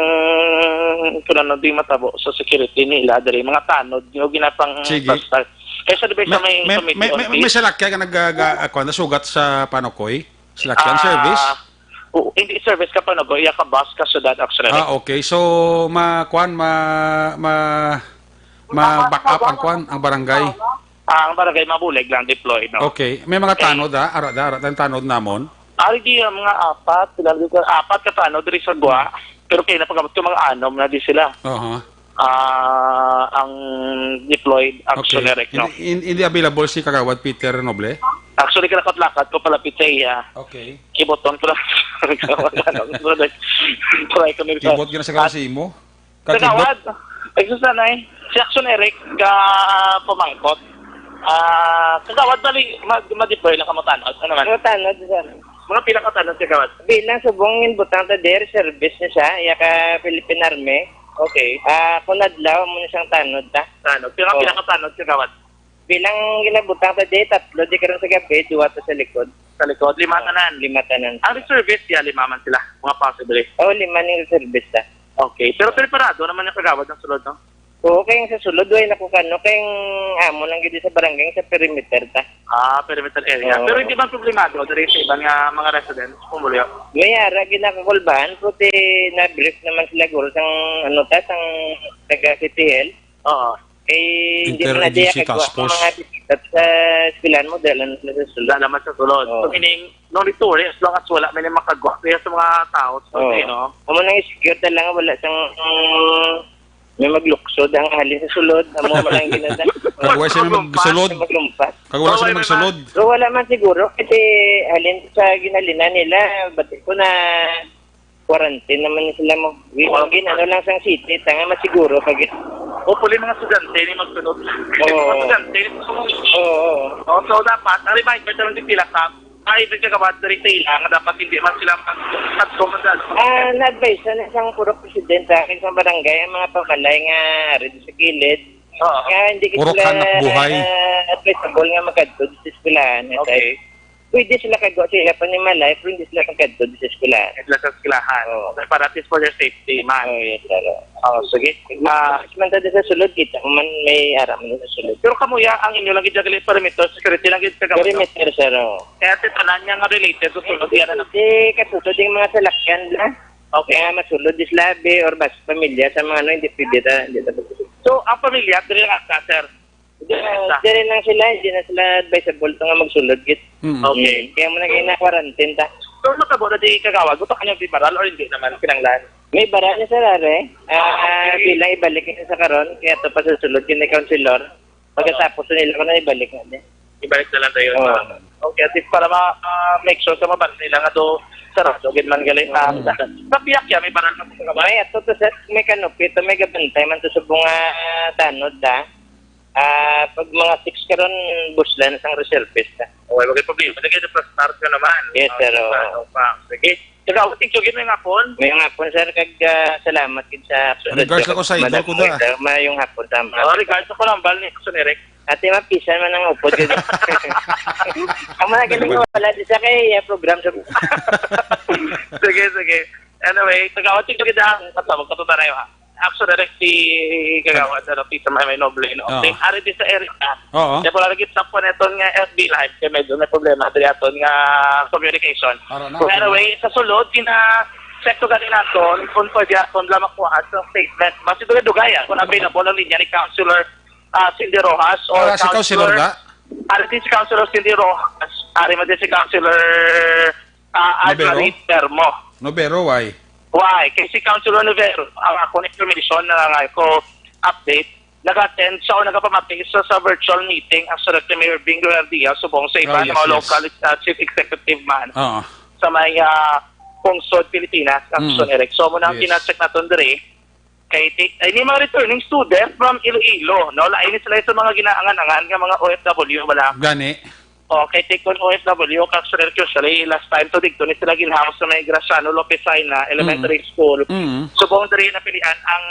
kung ano di matabo sa security nila, diri mga tanod, yung ginapang Sige. Basta. Kaya sa di ba sa May, may, may, committee may, on may, may peace? Salakyan ka nag-, ga-, ga-, kuwan, nasugat sa Panokoy? Salakyan Ah, service? Oo, hindi service ka Panokoy, iya ka bus ka syudad, actually. Ah, okay. So, ma-, kuwan, ma-, ma-, ma-back up ang kuwan, ang barangay? Ah, ang barangay mabulig lang deploy, no? Okay. May mga Okay. tanod, ha? Ara, da, ara, ang tanod namon. Ari di ang mga apat, sila dito, apat ka tanod diri sa Gwa, pero kaya napagabot ko mga anom na di sila. Aha. Ah, ang deployed action Okay. direct, no? Hindi, hin-, hindi available si Kagawad Peter Noble? Actually, kinakot-lakot ko palapit sa iya. Okay. Kiboton ko lang. Try ko nito. Kibot ka na sa At kalasi mo? Kagawad, ay, sus, nanay. Si Action Eric, ka pamangkot. Ah, Kagawad, bali, ma-, ma-deploy lang ka mo tanod. Ano man? Ano tanod, sir? Mga pila ka tanod, Kagawad? Bilang subong yung butang ta der, service niya siya, iya ka Philippine Army. Okay. Ah, kung adlaw mo na siyang tanod, ta? Tanod. Pila, Oh. Pila ka tanod, Kagawad? Bilang ginabutang ta di, tatlo di karon sa gabi, duwa to sa likod. Sa likod, lima tanan. Lima tanan. Ang reservist, ya, lima man sila, mga possibly. Oh, lima ning reservist, ah. Okay, pero preparado naman yung kagawad ng sulod, no? Oo, kay sa sulod, way na ko kano, kay ang amo lang gid sa barangay, sa perimeter ta. Ah, perimeter area. Oo. Pero hindi man problemado diri sa iban nga mga residents, Pumulyo? May ara, ginakakulbahan, puti na-brief naman sila, guro, sang, ano ta, sang taga City Health. Oo. Eh, hindi man na diya Inter-agency kagwa task ang force. Mga bisita sa eskwelahan mo, dala na sila sa sulod. Dala man sa sulod. Oo. So, meaning, no need to worry, as long as wala may makagwa kaya sa mga tao sa Oo. Ano? Amo nang secure na lang, wala sang, mm, may magluksod ang halin sa sulod, amo man ang ginada. Kag wa sila magsulod. Maglumpas. Kag wala sila magsulod. Pero wala man siguro, kasi halin sa ginhalinan nila, bati ko na quarantine naman sila mo. Wi-, Wow. Gin-, ano lang sang city, tanga masiguro pag Hopefully, mga estudyante ni magsunod. Oo. Mga estudyante ni magsunod. Oo, oo. Oh, so, dapat, ang reminder sa mga pila ka, ay, may kagawad na rin sa ila, nga dapat hindi man sila mag-, magsunod, ano. Ah, na-advise na isang puro presidente sa akin sa barangay, ang mga pamalay nga rin sa kilid. Oo. Nga hindi Puro sila, kanak buhay. Ah, advisable nga magkadto sa eskwelahan, Okay. Pwede sila kagwa sa ila panimalay, pero hindi sila magkadto sa eskwelahan. Sila sa eskwelahan. Oo. Para at least for their safety man. Oh, yes, sir. Oh, sige. Ah, Mas man tayo sa sulod, kita mo man may ara man sa sulod. Pero kamuya, ang inyo lang gid gali perimeter, security lang gid kagawad, no? Perimeter, sir, oh. Kaya si tanan niya nga related sa sulod, yan na. Di katuto ding mga salakyan na. Okay. Kaya masulod is labi or bas pamilya sa mga ano, hindi pwede ta, hindi ta. So, ang pamilya, diri lang ka, sir? Di, ah, diri lang sila, hindi na sila advisable to nga magsulod gid. Mm. Okay. Mm, kaya mo na kayo na quarantine ta. So, matabo na di kagawad, gusto ka niyo di baral or hindi naman kinanglan? May baral na sila, re. Ah, Ah, okay. Bilang ibalik na sa karon, kaya to pa sa sulod, yun na counselor. Pagkatapos na nila ko na ibalik na din. Ibalik na lang tayo. Oo. Okay, at least para ma-, ah, make sure sa mabalik nila nga do sarado, gid man galing. Ah, Mm. sa, sa piyak yan, may baral na po sa kabay. May ato to, sir, may canopy to, may gabantay man to sa bunga tanod, da. Ah, pag mga six karon, buslan sang reservist, ah. Okay, wag problema. Lagay na plus start ka naman. Yes, sir, oo. Ano pa? Sige. Sige, thank you, gid, mayong hapon. Mayong hapon, sir, kag, ah, salamat gid sa Regards ako sa idol ko, da. Mayong hapon, tama. Oh, regards ako lang, bal ni Action Eric. Ate, mapisan man ang upod, gid. Ang mga galing, wala di sa kay, ah, program sa Sige, sige. Anyway, taga-, thank you, gid, ha. Basta, magkatuta tayo, ha. Actually, direct si Kagawad, ano, Peter May, May Noble, no? Oo. Then, ari di sa area. Oo. Kaya pala lagi sa po neton nga F B Live, kaya medyo may problema diri aton nga communication. Ara na, But okay. Anyway, sa sulod, gina-check to gani naton kung pwede aton lang makuha sa statement. Basta dugay-dugay, ah, kung available ang linya ni Councilor, ah, Cindy Rojas or Ah, si Councilor Councilor, ga? Ari din si Councilor Cindy Rojas, ari man din si Councilor, ah, Novero? Almarie Termo. Novero, why? Why? Kay si Councilor Novero, ang akong information na nga ko update, nag-attend siya o nagapamati sa, sa virtual meeting ang Director Mayor Bing Guerrero Diaz subong sa iba Oh, nga yes, mga yes. Local, uh, chief executive man Oo. Sa may, uh, pungsod Pilipinas, ang Mm. Son Eric. So, mo nang Yes. Gina-check naton diri, kay ti-, ay, ni mga returning student from Iloilo, no? Lain ni sila sa mga ginaangan-angan nga mga O F W, wala? Gani. Okay, take on O F W, actually, last time to dito ni sila ginhawa sa may Graciano Lopez Saina Elementary Mm. School. Mm. Subong diri napilian ang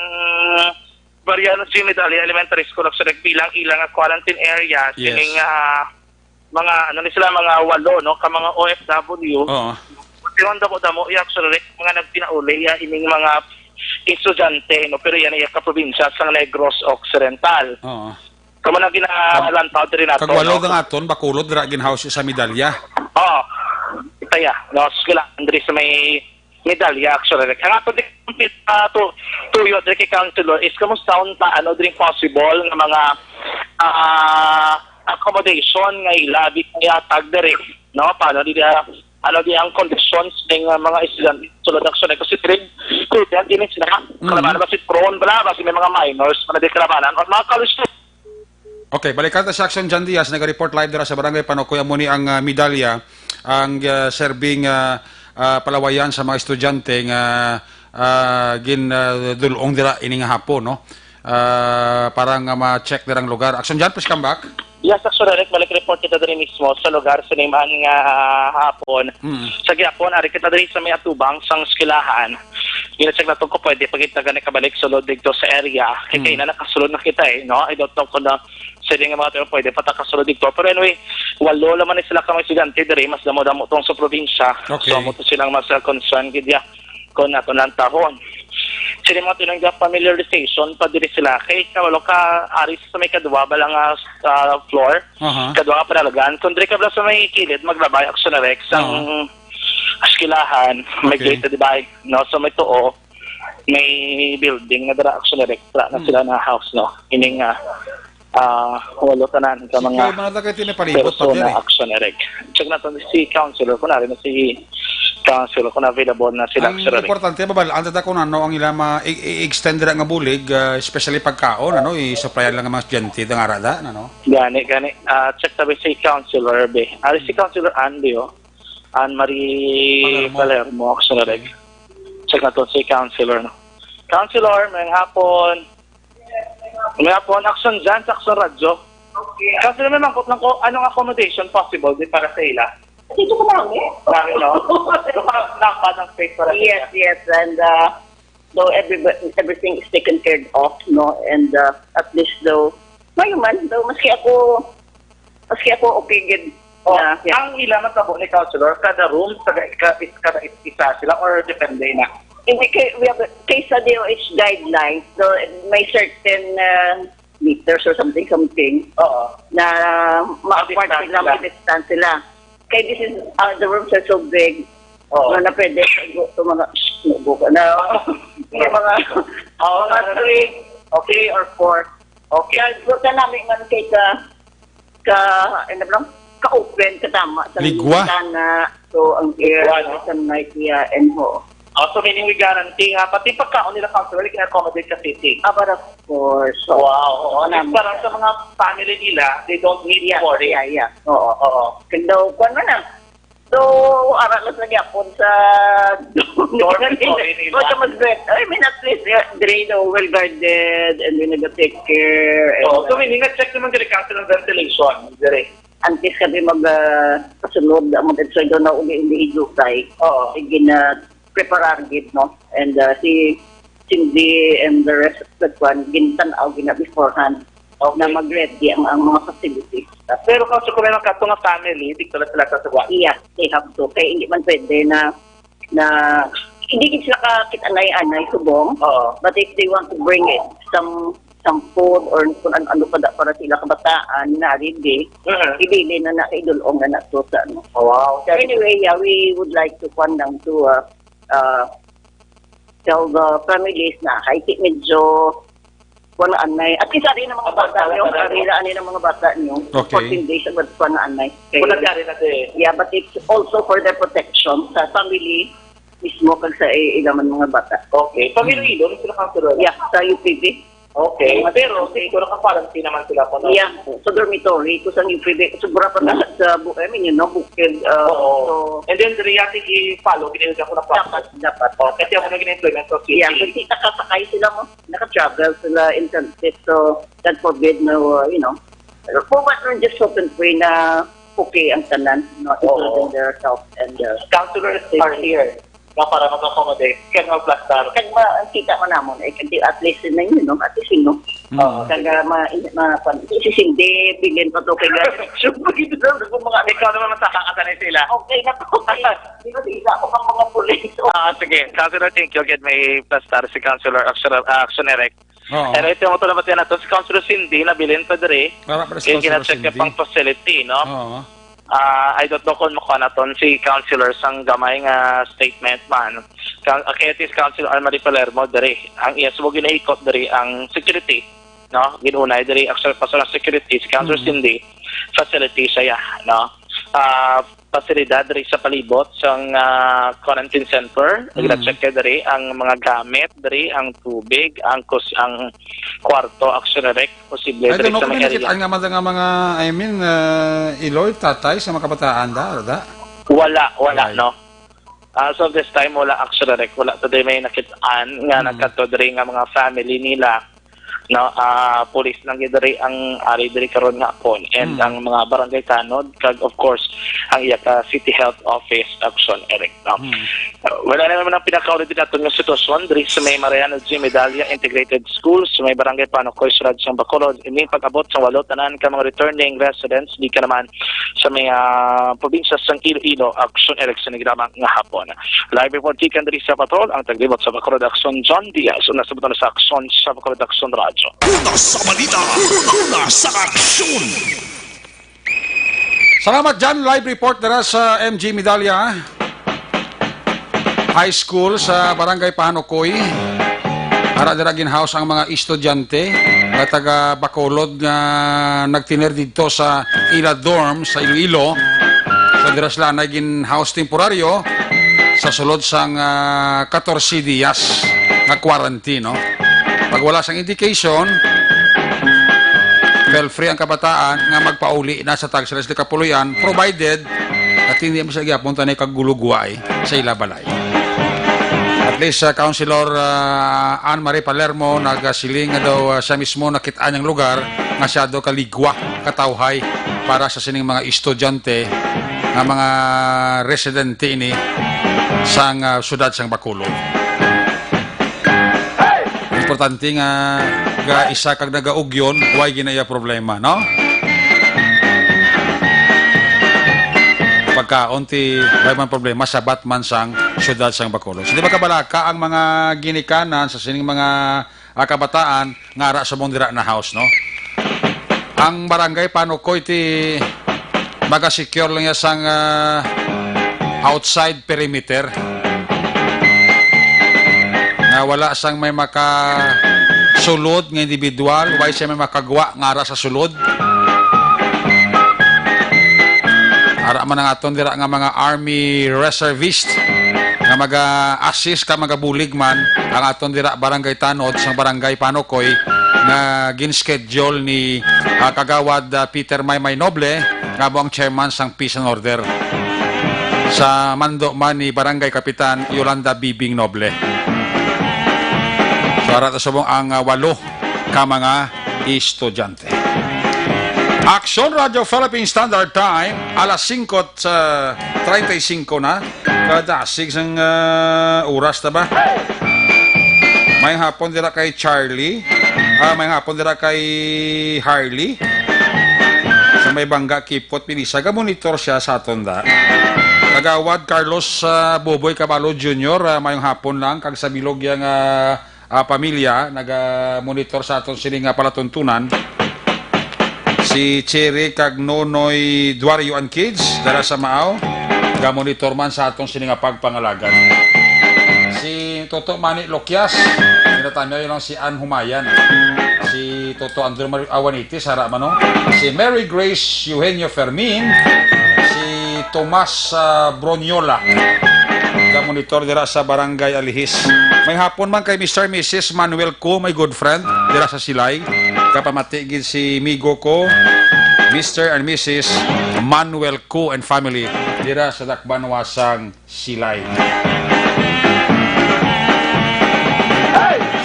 Mariano G. Medalla Elementary School, actually, bilang ilang, ah, quarantine area, Yes. sining, ah, mga, ano ni sila, mga walo, no, ka mga O F W. Oo. Pero ang damo-damo, iya, actually, mga nagpinauli, iya, ining mga estudyante, no, pero yan, iya, kaprobinsya sa Negros Occidental. Oo. Kamo na ginalantaw diri nato, Kag walo no? Nga aton, Bacolod, dira ginhouse sa Medalla. Oo. Kaya, no, sila, Andres, may Medalla, actually. Ang ato di, ah, tu-, tuyo diri kay Councilor is kumusta unta, ano, diri possible nga mga, ah, accommodation nga ilabi nga ihatag diri, no? Paano di, ah, ano di ang conditions ning, ah, mga estudyante sulod, actually, kasi diri, student din sila. Mm. Kalabanan ba si prone bala, ba si may mga minors, mga di kalabanan, o mga college students. Okay, balikan ta si Action John Diaz, naga-report live dira sa Barangay Panokoy. Amo ni ang, ah, Medalla, ang, ah, serbing, ah, ah, palawayan sa mga estudyante nga, ah, gin, ah, dul-ong dira ini nga hapon, no? Ah, para nga ma-check dira ang lugar. Action John, please come back. Yes, Action Eric, balik report kita diri mismo sa lugar sa niman nga, ah, hapon. Mm. Sa gihapon, ari kita diri sa may atubang sang eskwelahan. Gina-check naton kung pwede pa kita gani kabalik sulod dito sa area. Kay Hmm. kaina nakasulod na kita eh, no? I don't know kung na, sila nga mga tayo pwede pa ta kasulod dito. Pero anyway, walo naman ni sila ka mga estudyante diri, mas damo-damo tong sa probinsya. Okay. So, amo to silang mas, uh, concern gid ya kung nato lang tahon. Sila mga tinong familiarization pa diri sila. Kay kabalo ka, ari sa may kadwa ba lang, uh, uh, floor? Aha. Kadwa nga panalagan. Kung diri ka ba sa may kilid, maglabay, Action Rex, ang Oo. eskwelahan, may Okay. gate, di ba? No? So, may tuo, may building na dira, Action Rex, dira na Hmm. sila na house, no? Ining, ah, ah, walo tanan ka So, mga kaya mga taga tinipalibot pa persona, diri. Action Rex. Check naton si Councilor, kung nari na si Councilor, kung available na sila, Ang Action Rex. importante, babal-an ta kung ano ang ila ma-, i-, i-extend dira nga bulig, ah, especially pagkaon, ano, i-supplyan lang ang mga estudyante, dangara da, ano? Gani, gani. Ah, check tabi si Councilor, be. Ah, si Hmm. Councilor Andy, oh. Anne Marie Palermo. Palermo, Action Rex. Okay. Check naton si Councilor, no? Councilor, may hapon. May hapon, Action dyan sa Action Radyo. Okay. Councilor, may mangkot lang ko, anong accommodation possible di para sa ila? Dito ko namin. Namin, no? Naka-, naka ng space para sa Yes, ila. Yes, and, uh, though everybody, everything is taken care of, no? And, uh, at least though, may man, though, maski ako, maski ako okay gid. Oh, na, yeah. Ang ila matabo ni Councilor, kada room, kada, kada, kada isa sila, or depende na? Hindi, kay, we have, kay sa D O H guidelines, so may certain, uh, meters or something, something, Oo. na ma-, Ang distance sila, sila. May distance sila. Kay this is, uh, the rooms are so big, Oo. na, na pwede sa igo, sa mga, shh, igo ka na. Oo. Yung mga, Oo, mga ano, three, okay, or four. Okay. Kaya, doon ka namin man kay ka, ka, ano ba, ka-open, katama, sa Ligwa. Bintana, so, ang air, Ligwa, no? Sa night, yeah, and ho. Oh, so meaning we guarantee nga, pati pagkaon nila, Councilor, we can accommodate sa city. Ah, but of course. So, Wow, oo. At least namin. Parang sa mga family nila, they don't need to Yeah, worry. Yeah, yeah. Oo. Oo. Kag daw, kwan man na. So, ara lang sa gyapon sa Dormitory nila. O, sa mas bet-, I mean, at least, yeah, they know, well guarded, and we nag-take care, and, Oo, so uh, meaning, nag-check naman gani, Councilor, ng ventilation, dire. Antes kami mag, ah, pasulod, ang mga so, doon na uli, hindi hidukay. Oo. Sige na, preparar gid, no? And, uh, si Cindy and the rest of the kwan, gintan-aw gina beforehand Okay. na mag-ready ang, ang mga facilities. Pero kung sa kung may mga kato nga family, di ko lang sila sa suwa. Yes, they have to. Kaya hindi man pwede na, na hindi gid sila kakit-anay-anay subong. Oo. But if they want to bring it, some, some food or kung ano, ano pa da para sila kabataan na ready, Mhm. ibili na na kay dulong na na to sa ano. Oh, wow. Anyway, yeah, we would like to kwan lang to, uh, uh, tell the families na kay ti medyo wala anay. At least ari na mga bata niyo, ari na, ari na mga bata niyo. Okay. Fourteen days ang wala anay. Kay Wala ka rin na din. Yeah, but it's also for their protection sa family mismo kag sa i-, ila man mga bata. Okay. Pamilya Ilon, sila kang sila? Yeah, sa U P B. Okay. Mga Pero, okay. Siguro ka-quarantine naman sila kung ano. Yeah, sa dormitory, kung sa U P B, sobra pa na sa bu-, I mean, you know, bukid, uh, Oo. So And then, diri yati i-follow, ginilga ko na process. Dapat, dapat. Oh, kasi ako naging employment sa city. Yeah, kasi nakasakay sila mo, naka-travel sila in transit, so God forbid na, uh, you know, pero po ba nung just hope and pray na okay ang tanan, no? Oo. Including their health and, uh, Counselors are safety. Here na para mag-accommodate, kag magplastar. Kag ma-, ang kita man namon, eh, kag at least na yun, no? At least, you know, Oo. Kag, ah, ma-, ma-, kwan, isisindi, bilin pa to kay Gary. Sure, pag ito na, kung mga Ikaw naman, masaka ka sanay sila. Okay na to, okay. Di ba, di ba, ako pang mga pulis. Ah, sige. Counselor, thank you. Again, may plastar si Counselor Action, Action Eric. Oo. And ito mo to naman nato si Counselor Cindy, nabilin pa diri. Wala pa si Kaya Counselor gina-check niya Cindy. Pang facility, no? Oo. Ah, I don't know kung makuha naton si Counselor sang gamay nga statement man. Kang, ah, kaya si Counselor Anne Marie Palermo diri, ang iya subong ginaikot diri ang security, no? Ginunay diri ang sa-, personal security si Counselor Mm. Cindy, facility siya, no? Ah, pasilidad diri sa palibot sang, ah, quarantine center. Mm. Gina-check diri ang mga gamit diri, ang tubig, ang kus-, ang kwarto, actually, direct, posible I don't diri know sa kung may may area. Nakita nga mga, nga mga, I mean, ah, iloy, tatay sa mga kabataan, da, da? Wala, wala, Wala. No? As of this time, wala, actually, direct. Wala today may nakitaan nga Mm. nagkadto diri nga mga family nila. no, ah, pulis lang gyud diri ang ari diri karon nga hapon, and Mm. ang mga barangay tanod, kag of course, ang iya ka City Health Office, Action Eric, no? Mm. Uh, wala na naman ang pinakauli din naton nga sitwasyon diri sa may Mariano G. Medalla Integrated School, sa may Barangay Panukoy, Siyudad sang Bacolod. Ining pag-abot sa walo tanan ka mga returning residents, di ka naman sa may, ah, probinsya sang Iloilo, Action Eric, sa nagdamang nga hapon. Live report gikan diri sa Patrol, ang taglibot sa Bacolod Action, John Diaz, una sa butang sa Action sa Bacolod Action Radyo. Una sa balita, una sa aksyon. Salamat, John. Live report dira sa M G Medalla High School sa Barangay Panukoy. Ara dira ginhouse ang mga estudyante nga taga Bacolod nga nagtener didto sa ila dorm sa Iloilo. So, dira sila na ginhouse temporaryo sa sulod sang, ah, katorse dias nga quarantine, no? Pag wala sang indication, feel free ang kabataan nga magpauli na sa tag sila sila kapuloy-an, provided at hindi mo sa gyapon tanay kagulugway sa ila balay. At least, ah, Councilor, ah, Anne Marie Palermo nagasiling nga daw, ah, siya mismo nakit-an ang lugar nga siya daw kaligwa, katawhay para sa sining mga estudyante nga mga residente ini sang, ah, siyudad sang Bacolod. Importante nga ga isa kag nagaugyon, way ginaya problema, no? Pagkaon ti way man problema sa batman sang siyudad sang Bacolod. So, di ba kabalaka ang mga ginikanan sa sining mga, ah, kabataan nga ara subong dira na house, no? Ang barangay Panukoy ti maga-secure lang ya sang, ah, outside perimeter. Nga wala sang may makasulod nga individual, way siya may makagwa nga ara sa sulod. Ara man ang aton dira nga mga army reservist nga maga-assist ka magabulig man ang aton dira barangay tanod sang barangay Panukoy nga gin-schedule ni, ah, Kagawad, ah, Peter Maymay Noble nga amo ang chairman sang Peace and Order. Sa mando man ni Barangay Kapitan Yolanda Bibing Noble. So, ara ta subong ang, ah, walo ka mga estudyante. Aksyon Radyo Philippine Standard Time, alas singko, ah, treinta y cinco na. Kadasig sang, ah, oras na ba? May hapon dira kay Charlie. Ah, may hapon dira kay Harley. Sa may Bangga Kipot, Pinisa, ga-monitor siya sa aton da. Kagawad Carlos, ah, Boboy Caballo Junior, ah, mayong hapon lang. Kag sa bilog yang, ah, ah, pamilya, naga-monitor sa aton sini nga palatuntunan. Si Cherry kag Nonoy Duario and Kids, dara sa Maaw, ga-monitor man sa aton sini nga pagpangalagad. Si Toto Mani Lokias, ginatamyaw lang si Ann Humayan. Si Toto Andrew Mar-, Awanitis, hara man, no? Si Mary Grace Eugenio Fermin, si Tomas, ah, Broniola. Ga-monitor dira sa Barangay Alihis. May hapon man kay Mister Missus Manuel Co, my good friend, dira sa Silay. Kapamati gid si migo ko, Mister and Missus Manuel Co and family, dira sa Dakbanwa sang Silay.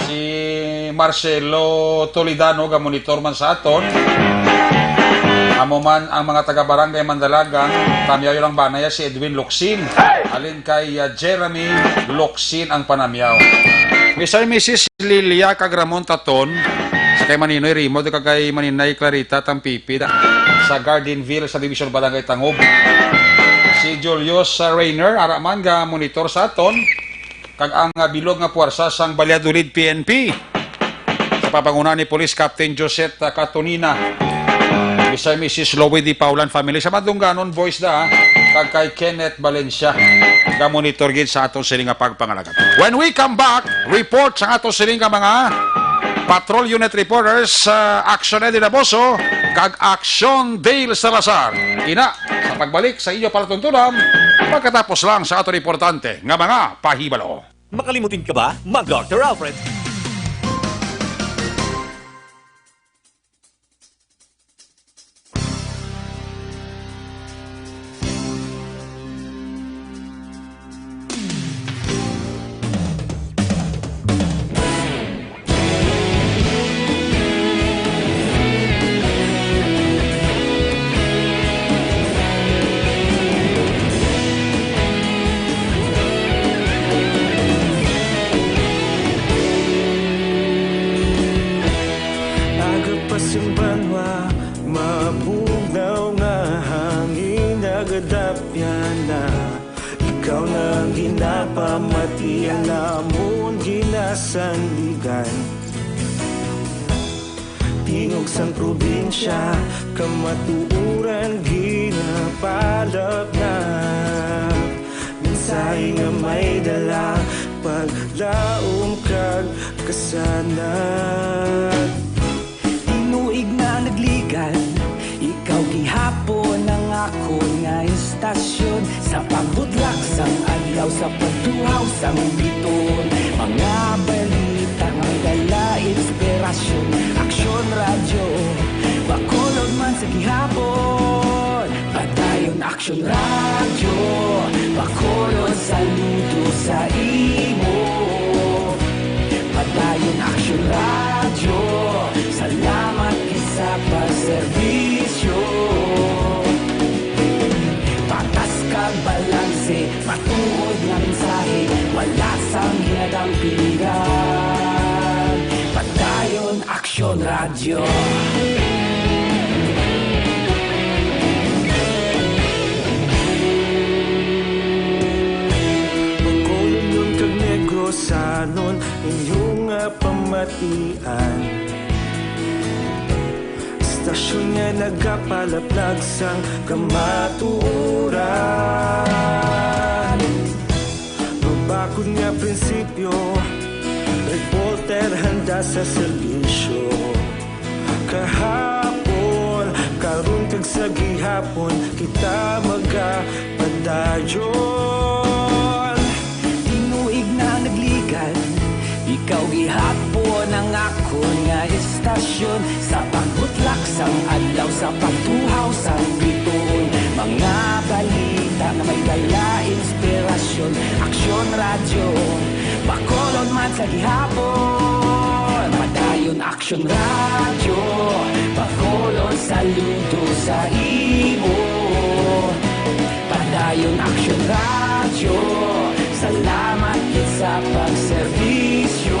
Si Marcelo Toledano, ga-monitor man sa aton. Amo man ang mga taga-barangay Mandalagang, tamyaw lang ba na ya si Edwin Locsin. Halin kay, ah, Jeremy Locsin ang panamyaw. Mister and Missus Lilia kag Ramon Taton, sa kay Maninoy Rimo, kag kay Maninay Clarita Tampipi, da, sa Gardenville, sa Division Barangay Tangub. Si Julius, ah, Rayner, ara man ga-monitor sa aton, kag ang, ah, bilog nga puwersa sang Valladolid P N P, sa pamanguna ni Police Captain Josette, ah, Catonina, Mister and Missus Louie D. Paulan family, sa madungganon voice da, kag kay Kenneth Valencia, ga-monitor gid sa aton sini nga pagpangalagad. When we come back, report sa aton sini nga mga patrol unit reporters, sa Action Eddie Laboso kag Action Dale Salazar. Ina, sa pagbalik sa inyo palatuntunan, pagkatapos lang sa aton importante nga mga pahibalo. Makalimutin ka ba? Mag Doctor Alfred. Yana, ikaw na ang ginapamati, ang amon ginasandigan. Tingog sang probinsya, kamatuoran ginapalapnap. Mensahe nga may dala, paglaom kag kasanag. Tinuig na nagligad, ikaw gihapon ang akon nga istasyon. Sa pagbutlak sang adlaw, sa pagtuhaw sang bituon, mga balita nga may dala inspirasyon. Aksyon Radyo, Bacolod man sa gihapon. Padayon Aksyon Radyo, Bacolod, saludo sa imo. Padayon Aksyon Radyo, salamat gid sa pagserbisyo. Patas kag balanse, matuod nga mensahe, wala sang ginadampigan. Padayon Aksyon Radyo. Bacolodnon kag Negrosanon, inyo nga pamatian. Istasyon nga nagapalaplag sang kamatuoran. Mabakod nga prinsipyo, reporter handa sa serbisyo. Kahapon, karon kag sa gihapon, kita magapadayon. Tinuig na nagligad, ikaw gihapon ang akon nga istasyon. Sa pagbutlak sang adlaw, sa pagtuhaw sang bituon, mga balita nga may dala inspirasyon. Aksyon Radyo, Bacolod man sa gihapon. Padayon Aksyon Radyo, Bacolod, saludo sa imo. Padayon Aksyon Radyo, salamat gid sa pagserbisyo.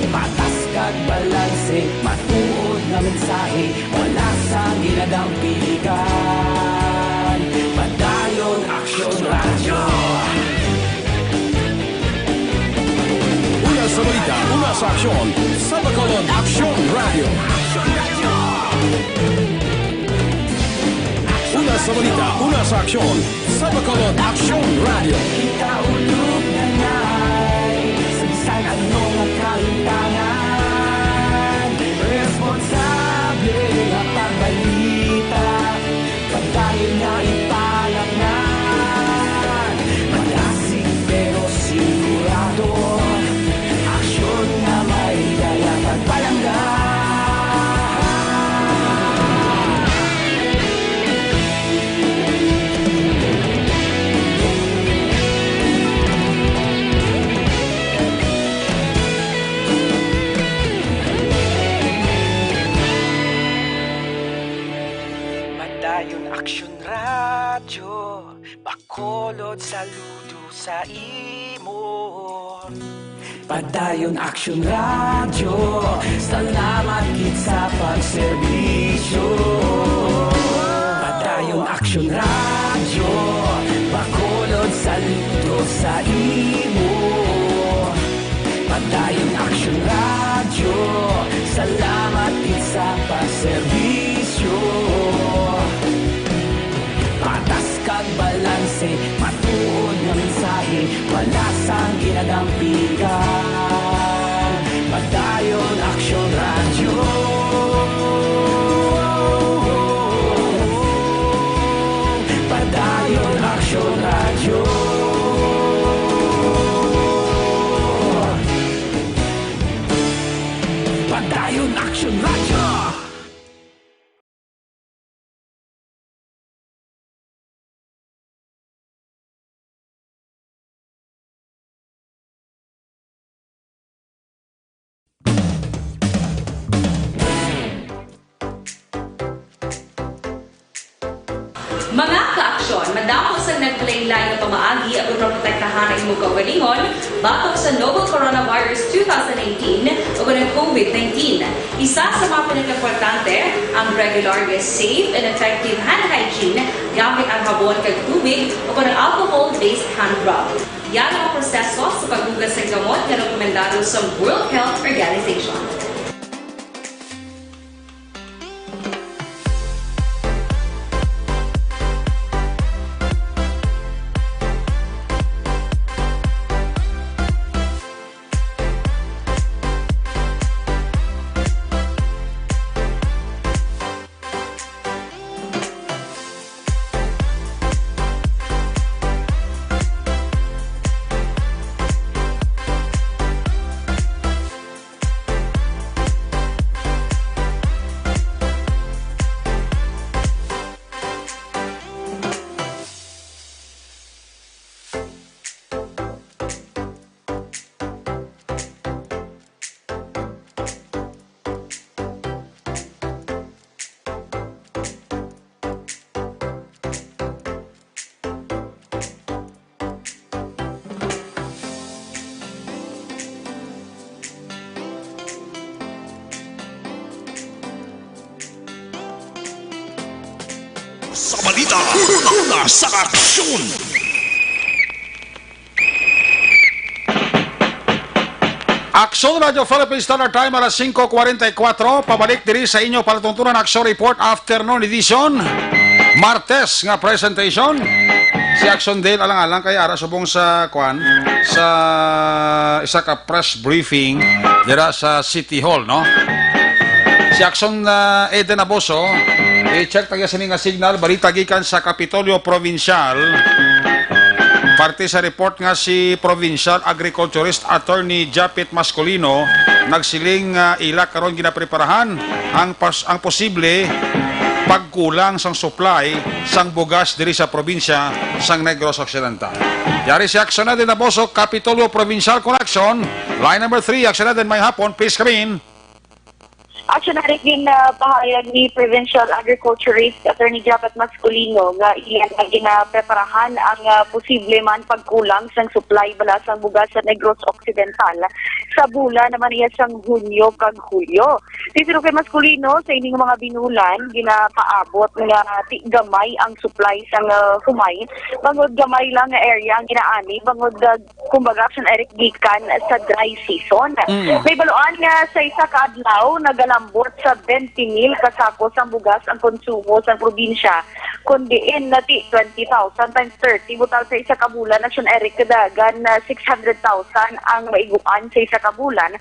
Patas kag balanse, matuod nga mensahe, wala sang ginadampigan. Padayon Aksyon Radyo. Una sa balita, una sa aksyon, sa Bacolod Aksyon Radyo. Una sa balita, una sa aksyon, sa Bacolod Aksyon Radyo. Kita ulog nanay sa bisan ano nga kahitangan. Responsable nga pagbalita, padayon nga ipalangnan. Madasig pero sigurado, aksyon nga may dala pagpalangga. Padayon Aksyon Radyo, Bacolod, saludo sa imo. Padayon Aksyon Radyo, salamat gid sa pagserbisyo. Padayon Aksyon Radyo, Bacolod, saludo sa imo. Padayon Aksyon Radyo, salamat gid sa pagserbisyo. Patas kag balanse, matuod nga mensahe, wala sang ginadampigan. Padayon Aksyon Radyo. Padayon Aksyon Radyo. Padayon Aksyon Radyo. Mga ka-aksyon, madamo sang naglain-lain nga pamaagi aron maprotektahan ang imo kaugalingon batok sa novel coronavirus two thousand nineteen o ang COVID nineteen. Isa sa mga pinakaimportante, ang regular nga safe and effective hand hygiene kag tubig, o kon ang alcohol-based hand rub. Yara ang proseso sa paghugas sa gamot nga rekomendado sa World Health Organization. Sa balita, una-una sa aksyon. Aksyon Radyo Philippines, Standard Time, alas singko kwarenta y kuwatro. Pabalik diri sa inyo palatuntunan, Aksyon Report, Afternoon Edition. Martes nga presentation. Si Aksyon Dale alang-alang kay ara subong sa, kwan, sa isa ka press briefing dira sa City Hall, no? Si Aksyon, ah, Eden Aboso, i-check tayo sini nga signal, balita gikan sa Kapitolyo Provincial. Parte sa report nga si Provincial Agriculturist Attorney Japet Masculino nagsiling nga ila karon ginapreparahan ang pas-, ang posible pagkulang sang supply sang bugas diri sa probinsya sang Negros Occidental. Yari si Aksyon Eden Aboso, Kapitolyo Provincial Connection. Line number three, Aksyon Eden, may hapon, please come in. Aksyon, Eric, ginpahayag ni Provincial Agriculturist Attorney Japet Masculino nga iya na ginapreparahan ang, ah, posible man pagkulang sang supply bala sang bugas sa Negros Occidental sa bulan naman iya sang Hunyo kag Hulyo. Sinsino kay Masculino, sa ining mga binulan, ginapaabot nga ti gamay ang supply sang, ah, humay, bangod gamay lang nga area ang ginaani, bangod, ah, kumbaga, Aksyon Eric, gikan sa dry season. Mm. May baluan nga sa isa ka adlaw nagalambot sa twenty mil ka sako sang bugas ang konsumo sang probinsya, kun diin na ti twenty thousand times thirty, butal sa isa ka bulan, Aksyon Eric, kadagan na six hundred thousand ang maiguan sa isa ka bulan.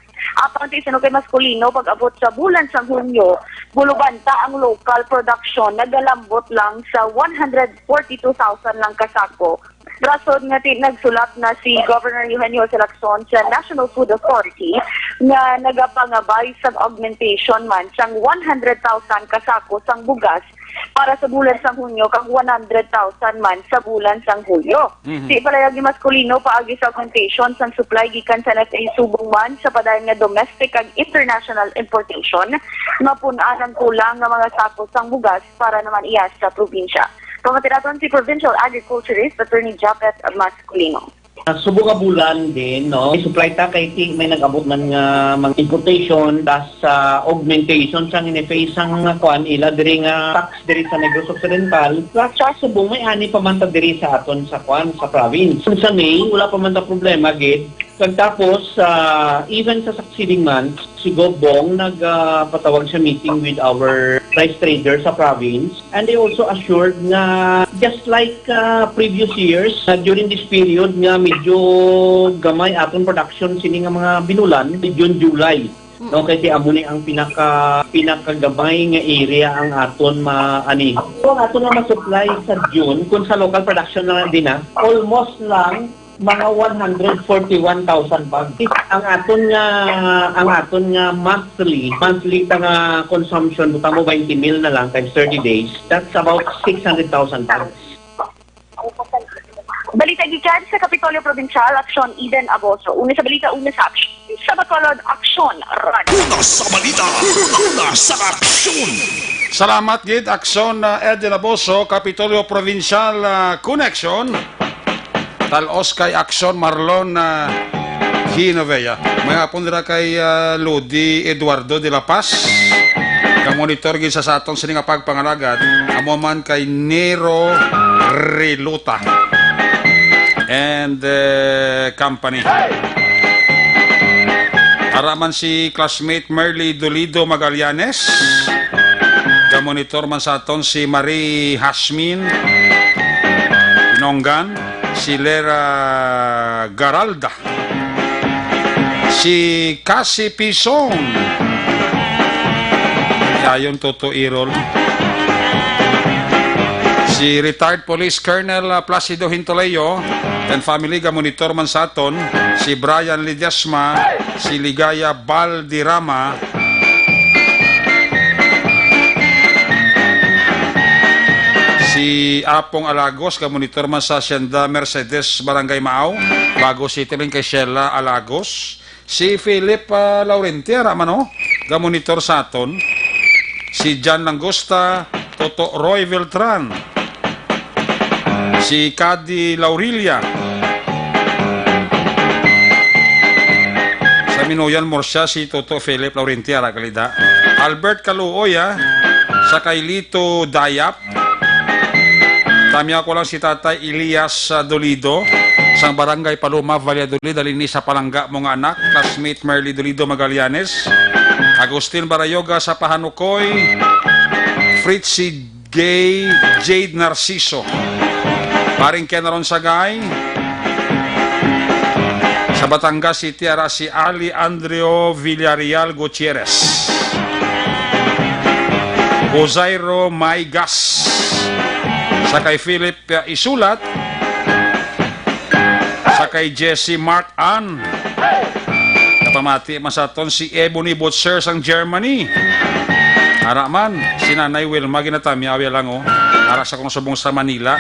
Apang ti sino kay Masculino, pag-abot sa bulan sang Hunyo, bulubanta ang local production nagalambot lang sa one hundred forty-two thousand lang ka sako. Rason nga ti nagsulat na si Governor Eugenio Jose Lacson sa National Food Authority nga nagapangabay sang augmentation man sang one hundred thousand ka sako sang bugas para sa bulan sang Hunyo kag one hundred thousand man sa bulan sang Hulyo. Mhm. Ti palayag ni Masculino, paagi sa augmentation sang supply gikan sa N F A subong man sa padayon nga domestic kag international importation, mapun-an ang kulang nga mga sako sang bugas para naman iya sa probinsya. Pamatiraton si Provincial Agriculturist Attorney Japet Masculino. Ah, subong nga bulan din, no? May supply ta kay ti may nag-abot man nga mga importation, tas sa augmentation sang N F A sang mga kwan, ila diri nga tax diri sa Negros Occidental, plus sa subong may ani pa man ta diri sa aton sa kwan, sa province. Sa May, wala pa man ta problema, gid. Pagtapos, ah, even sa succeeding months, si Gov Bong nag, ah, patawag sa meeting with our rice traders sa province, and they also assured nga just like, ah, previous years, ah, during this period nga medyo gamay aton production sini nga mga binulan, June, July. Mm. No, kay ti amo ni ang pinaka, pinakagamay nga area ang aton maani. So, ang aton nga ma-supply sa June, kung sa local production na lang din, ah, almost lang mga one hundred forty-one thousand bags. Ang aton nga, ang aton nga monthly, monthly ta nga consumption, butang mo twenty mil na lang times thirty days, that's about six hundred thousand bags. Balita gikan sa Kapitolyo Provincial, Aksyon Eden Aboso. Una sa balita, una sa aksyon. Sa Bacolod, Aksyon Radyo. Una sa balita, una sa aksyon. Salamat gid, Aksyon, uh, Eden Aboso, Kapitolyo Provincial, uh, Connection. Talos kay Aksyon Marlon, uh, Hinovea. May hapon dira kay, uh, Lodi Eduardo de la Paz. monitor gid sa, sa aton sini nga pagpangalagad, amo man kay Nero Reluta and, eh, company. Ara man si classmate Merly Dolido Magallanes. Gamonitor man sa aton si Marie Hasmin Nonggan, si Lera Garalda, si Cassie Pison. Yayon, Toto Irol. Si retired Police Colonel, ah, Placido Hintoleo and family, gamonitor man sa aton. Si Brian Ledesma, si Ligaya Balderrama, si Apong Alagos, gamonitor man sa Hacienda Mercedes, Barangay Maaw, Bago City, lin kay Sheila Alagos. Si Philip, ah, Laurenti, ara man, oh, gamonitor sa aton. Si John Langosta, Toto Roy Beltran. Si Cady Laurilia. Sa Minoyan, Murcia, si Toto Philip Laurenti, ara kalida. Albert Kaluoy, ah, sa kay Lito Dayap. Tamya ko lang si Tatay Elias, ah, Dolido, sang Barangay Paloma, Valladolid, halin ni sa palangga mo nga anak, classmate Merly Dolido Magallanes, Agustin Barayoga sa Pahanukoy, Fritzy Gay, Jade Narciso, Paring Ken Aron Sagay, sa Batangas City, ara si Ali Andreo Villarreal Gutierrez. Ozairo Maigas, sa kay Philip, uh, Isulat, sa kay Jesse Mark Ann. Napamati man sa aton si Ebony Butcher sang Germany. Ara man, si Nanay Wilma ginatamyaw ya lang, oh. Ara sa kong subong sa Manila.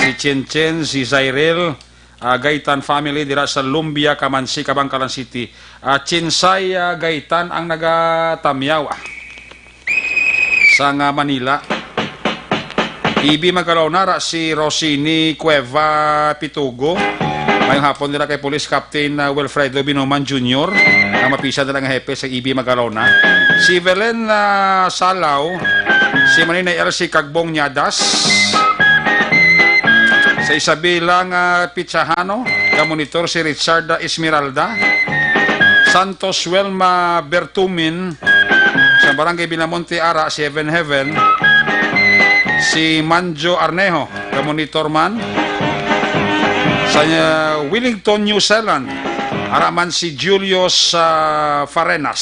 Si Chin Chin, si Zairel, ah, Gaitan family dira sa Lumbia, Camansi, Kabankalan City. Ah, Chinsay, ah, Gaitan ang nagatamyaw, ah, sang, ah, Manila. Ibi Magalona, ra si Rosini Cueva Pitugo. Mayong hapon nila kay Police Captain, ah, Wilfredo Binuman Junior, ang mapisan nila nga hepe sa Ibi Magalona. Si Belen, ah, Salaw, si Maninay Elsie Kagbong Nyadas. Sa Isabela nga pitsahano, gamonitor si Richard Esmeralda. Santos Welma Bertumin, sa Barangay Villamonte, ara si Heaven Heaven. Si Manjo Arnejo, gamonitor man. Sa, uh, Wellington, New Zealand, ara man si Julius, uh, Farenas.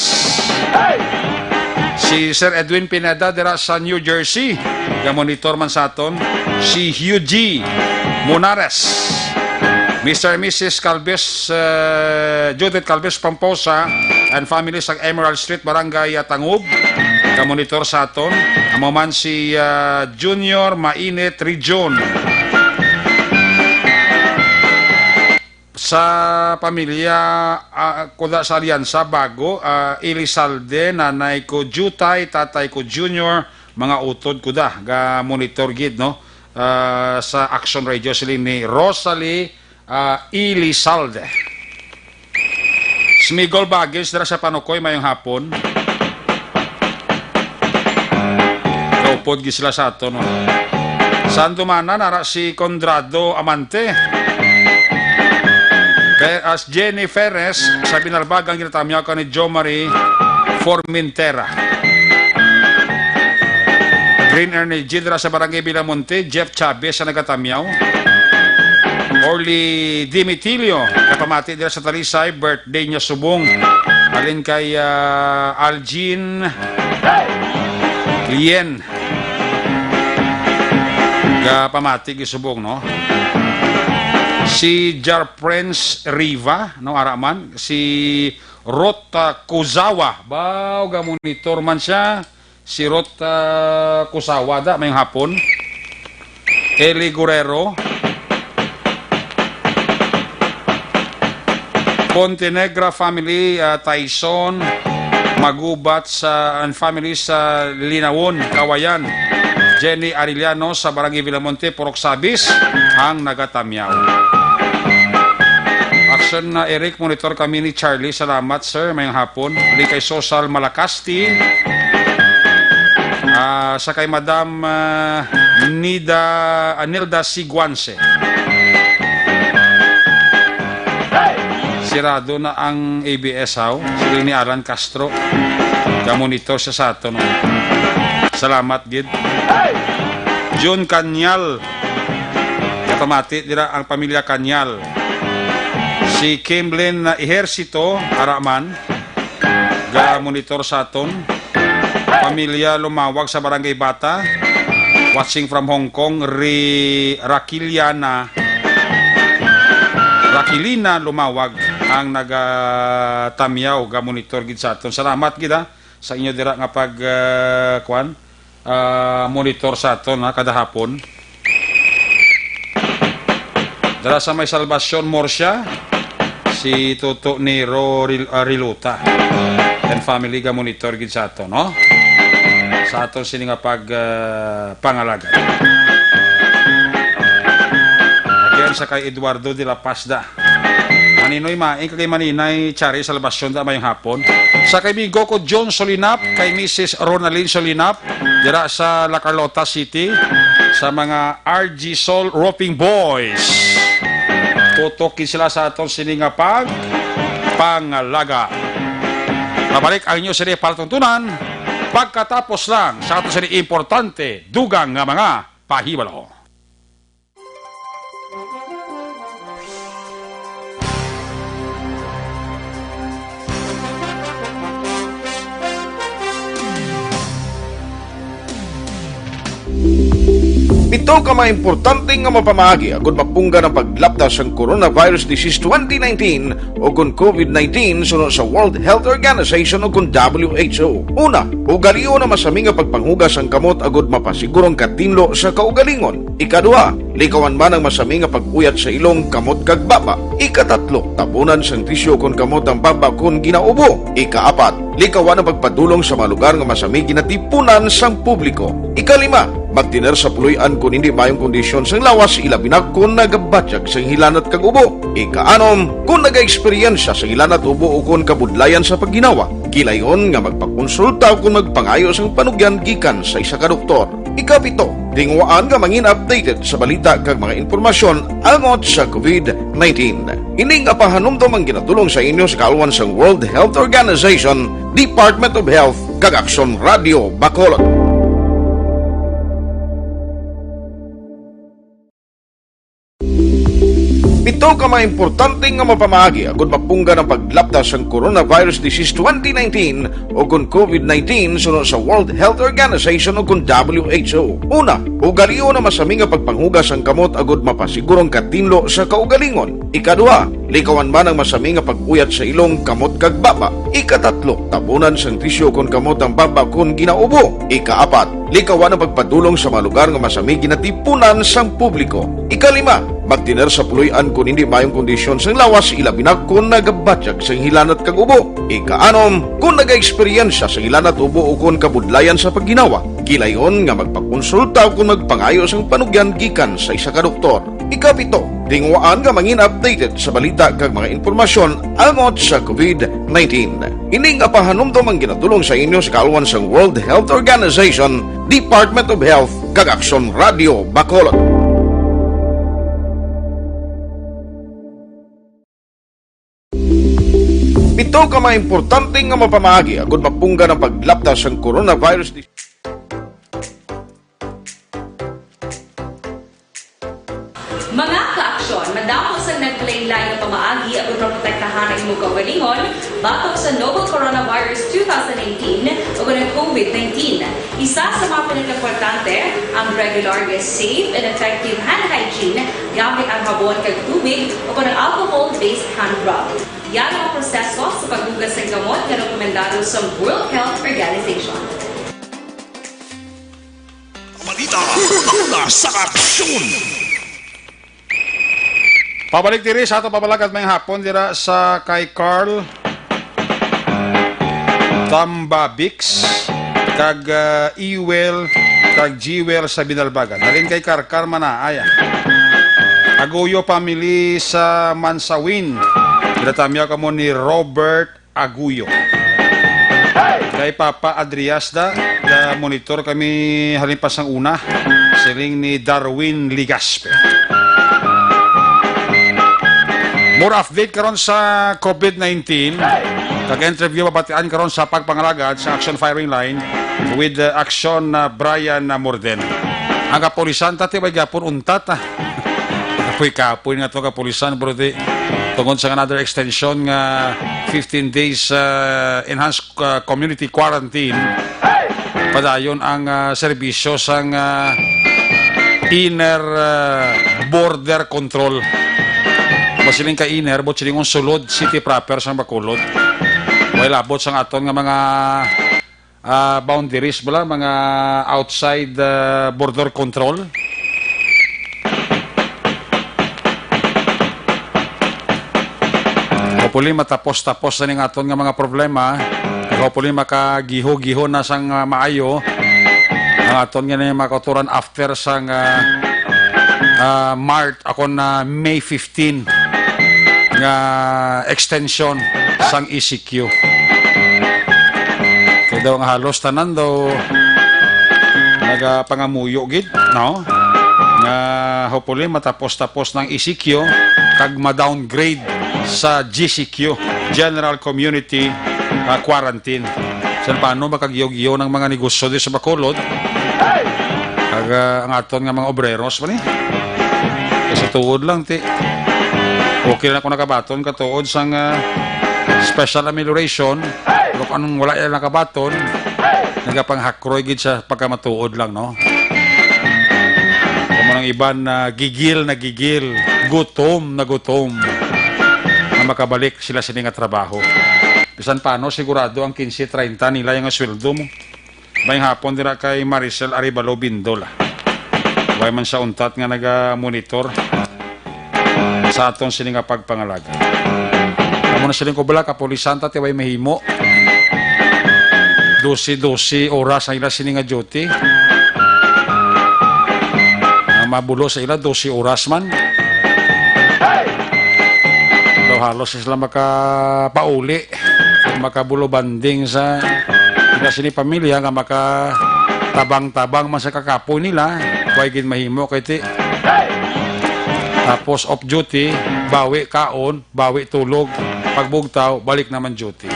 Si Sir Edwin Pineda dira sa New Jersey, gamonitor man sa aton. Si Hugh G Munares, Mister and Missus Calves, uh, Judith Calves Pomposa and family sa Emerald Street, Barangay, uh, Tangub, gamonitor sa aton. Amo man si, uh, Junior Mainit Region. Sa pamilya, ah, kuda sa Alianza, Bago, ah, Elizalde, nanay ko Jutay, tatay ko Junior, mga utod kuda, ga monitor gid, no? Ah, sa Action Radio, sila ni Rosalie, ah, Elizalde. Smigol Bagis, dira sa Panukoy, mayong hapon. Kaupod gid sila sa ato, no? Sandumanan, ara si Conrado Amante. Kay as Jenny Ferres, sa Binalbagan, ginatamyaw ka ni Jo Marie Formentera. Green Energy dira sa Barangay Villamonte, Jeff Chavez sa nagatamyaw. Orly Dimitilio, kapamati dira sa Talisay, birthday niya subong. Alin kay, ah, Algin Lien. Kapamati gisubong, no? Si Jar Prince Riva, no, ara man. Si Ruth, ah, Kuzawa. Baw, ga monitor man siya. Si Ruth, ah, Kuzawa, da, mayong hapon. Eli Guerrero. Ponte Negra family, ah, Tyson Magubat sa, and family sa Linawon, Kawayan. Jenny Arellano sa Barangay Villamonte, Purok Sabis, ang nagatamyaw. Action na, Eric, monitor kami ni Charlie. Salamat, sir. Mayong hapon. Uli kay Sosal Malacasti. Ah, sa kay Madam, ah, Nida, ah, Nilda Siguanse. Sirado na ang A B S, haw. Sila ni Alan Castro. Ka-monitor siya sa aton, no? Salamat gid. Jun Kanyal. Kapamati dira ang pamilya Kanyal. Si Kimlin na Ejercito, ara man, ga-monitor sa aton. Pamilya Lumawag sa Barangay Bata. Watching from Hong Kong, Ri-, Rakiliana, Rakilina Lumawag ang nagatamiyaw, ga-monitor gid sa aton. Salamat gid, ha, sa inyo dira nga pag, ah, kuwan, ah, monitor sa aton, ha, kada hapon. Dala sa may Salvacion, Murcia, si Tuto ni Ro Ril-, ah, Riluta and family ga-monitor gid sa aton, no? Sa aton sini nga pag, ah, pangalagad. Again, sa kay Eduardo de la Pazda. Maninoy Maing kag kay Maninay Chari Salvacion da mayong hapon. Sa kay migo ko John Solinap, kay Missus Ronaldin Solinap, dira sa La Carlota City, sa mga R G Sol Roofing Boys. Tutok gid sila sa aton sini nga pag pangalaga. Mabalik ang inyo sini palatuntunan pagkatapos lang sa aton sini importante dugang nga mga pahibalo. Pito ka mga importante nga mga pamaagi agud mapunggan ang paglapta sang coronavirus disease twenty nineteen o kon COVID nineteen suno sa World Health Organization o kon W H O. Una, ugalion ang masami nga pagpanghugas sang kamot agud mapasiguro ang katinlo sa kaugalingon. Ikaduha, likawan man ang masami nga pag-uyat sa ilong, kamot, kag baba. Ikatatlo, tabunan sang tisyu kon kamot ang baba kon ginaubo. Ikaapat, likawan ang pagpadulong sa mga lugar nga masami ginatipunan sang publiko. Ikalima, magtener sa puloy-an kon hindi maayong kondisyon sang lawas, ilabi na kon nagabatyag sang hilanat kag ubo. Ikaanom, kon nagaeksperyensya sang hilanat, ubo, o kon kabudlayan sa pagginawa, gilayon nga magpakonsulta o kon magpangayo sang panugyan gikan sa isa ka doktor. Ikapito, tinguhaan nga mangin updated sa balita kag mga impormasyon angot sa COVID nineteen. Ini nga pahanumdom ang ginatulong sa inyo sa kaalwan sang World Health Organization, Department of Health, kag Aksyon Radio Bacolod. Pito ka mga importante nga mga pamaagi agud mapunggan ang paglapta sang coronavirus disease twenty nineteen o kon COVID nineteen suno sa World Health Organization o kon W H O. Una, ugalion ang masami nga pagpanghugas sang kamot agud mapasiguro ang katinlo sa kaugalingon. Ikaduha, likawan man ang masami nga pag-uyat sa ilong, kamot, kag baba. Ikatatlo, tabunan sang tisyu kon kamot ang baba kon ginaubo. Ikaapat, likawan ang pagpadulong sa mga lugar nga masami ginatipunan sang publiko. Ikalima, magtener sa puloy-an kon hindi maayong kondisyon sang lawas, ilabi na kon nagabatyag sang hilanat kag ubo. Ikaanom, kon nagaeksperyensya sang hilanat, ubo, o kon kabudlayan sa pagginawa, gilayon nga magpakonsulta o kon magpangayo sang panugyan gikan sa isa ka doktor. Ikapito, tinguhaan nga mangin updated sa balita kag mga impormasyon angot sa COVID nineteen. Ini nga pahanumdom ang ginatulong sa inyo sa kaalwan sang World Health Organization, Department of Health, kag Aksyon Radio Bacolod. Pito ka mga importante nga mga pamaagi agud mapunggan ang paglapta sang coronavirus. Mga ka-aksyon, madamo sang naglain-lain nga pamaagi agud maprotektahan ang imong kaugalingon batok sa novel coronavirus two thousand nineteen o kon ang COVID nineteen. Isa sa mga pinakaimportante ang regular nga safe and effective hand hygiene gamit ang habon kag tubig o kon ang alcohol-based hand rub. Yara ang proseso sa paghugas sang kamot nga rekomendado sa World Health Organization. Balita, una sa aksyon. Pabalik diri sa ato pabalagad mayong hapon dira sa kay Carl Tambabix kag, ah, Iwel kag Jewel sa Binalbagan. Halin kay Karkar Manaaya. Aguyo family sa Mansawin. Ginatamyaw kamo ni Robert Aguyo. Kay Ay Papa Adrias da, da monitor kami halin pa sang una, siling ni Darwin Ligaspe. More update karon sa COVID nineteen. Kag interview mabatian karon sa pagpangalagad sa Action Firing Line with, uh, Action, uh, Brian, uh, Morden. Ang kapulisan tati may gyapon untat, ah. Kapoy-kapoy nga to kapulisan, bro, di. Tungod sa another extension nga fifteen days, uh, enhanced, uh, community quarantine. Padayon ang, ah, serbisyo sang, ah, inner, ah, border control. Masiling ka inner, but siling ang sulod, city proper sang Bacolod. Way labot sang aton nga mga, ah, boundaries bala, mga outside, ah, border control. Hopefully, matapos-tapos na ning aton nga mga problema. Hopefully, makagiho-giho na sang, ah, maayo ang aton nga ni mga kauturan after sang, ah, ah, March, ako na May fifteen nga extension sang E C Q. Kay daw nga halos tanan daw nagapangamuyo gid, no? Nga hopefully matapos-tapos ng E C Q kag ma-downgrade sa G C Q, General Community, ah, Quarantine. San paano makagyo-gyo ng mga negosyo di sa Bacolod? Kag, ah, ang aton nga mga obreros ba ni? Kay sa tuod lang, ti. Okay lang ako nakabaton katuod sang, ah, special amelioration. Pero kung anong wala yan nakabaton, nagapang hakroy gid sa pagkamatuod lang, no? Kamo nang iban na gigil na gigil, gutom na gutom, na makabalik sila sini nga trabaho. Bisan paano, sigurado ang quince, treinta nila yung sweldo mo. May hapon dira kay Maricel Arevalo Bindol, ah. Way man sa untat nga naga-monitor sa aton sini nga pagpangalaga. Amo na siling ko bala, kapulisan ta, ti way mahimo. Dose, dose oras ang ila sini nga duty. Ang mabulo sa ila, dose oras man. Daw halos sila makapauli, makabulobanding sa ila sini pamilya nga makatabang-tabang man sa kakapoy nila. Way gid mahimo kay ti. Tapos off duty, bawi kaon, bawi tulog, pagbugtaw, balik naman duty.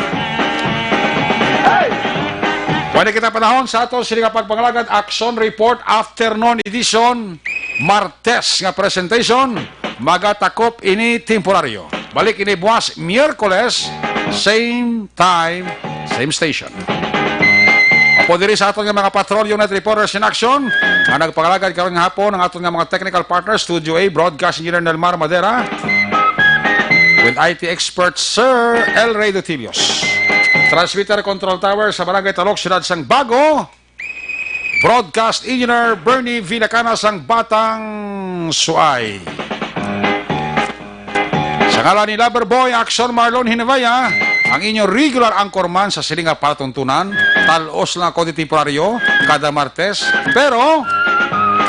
Pwede kita panahon sa ato sini nga pagpangalagad, Action Report, afternoon edition, Martes nga presentation, magatakop ini temporaryo. Balik ini buwas, Miyerkules, same time, same station. Apo diri sa aton nga mga Patrol Unit reporters in action, nga nagpangalagad karon nga hapon ang aton nga mga technical partner, Studio A, Broadcast Engineer Nelmar Madera, with I T expert Sir El Rey Dutilios. Transmitter Control Tower sa Barangay Talok, Siyudad sang Bago, Broadcast Engineer Bernie Villacana sang Batang Suay. Sa ngalan ni Lover Boy Action Marlon Hinabaya, ang inyo regular anchorman sa siling nga palatuntunan, tal-os lang ako di temporaryo, kada Martes. Pero,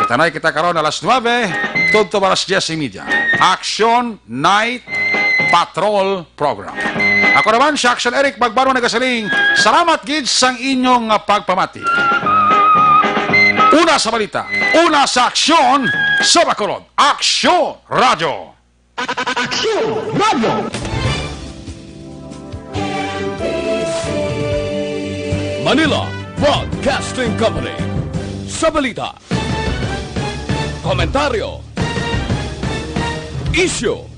kita na kita karon alas nuebe, tudto alas diyes y media. Action Night Patrol Program. Ako naman si Action Eric Magbanwa nagasiling, salamat gid sang inyong pagpamati. Una sa balita, una sa aksyon sa Bacolod. Aksyon Radyo. Aksyon Radyo. Manila Broadcasting Company. Sa balita, komentaryo, isyu,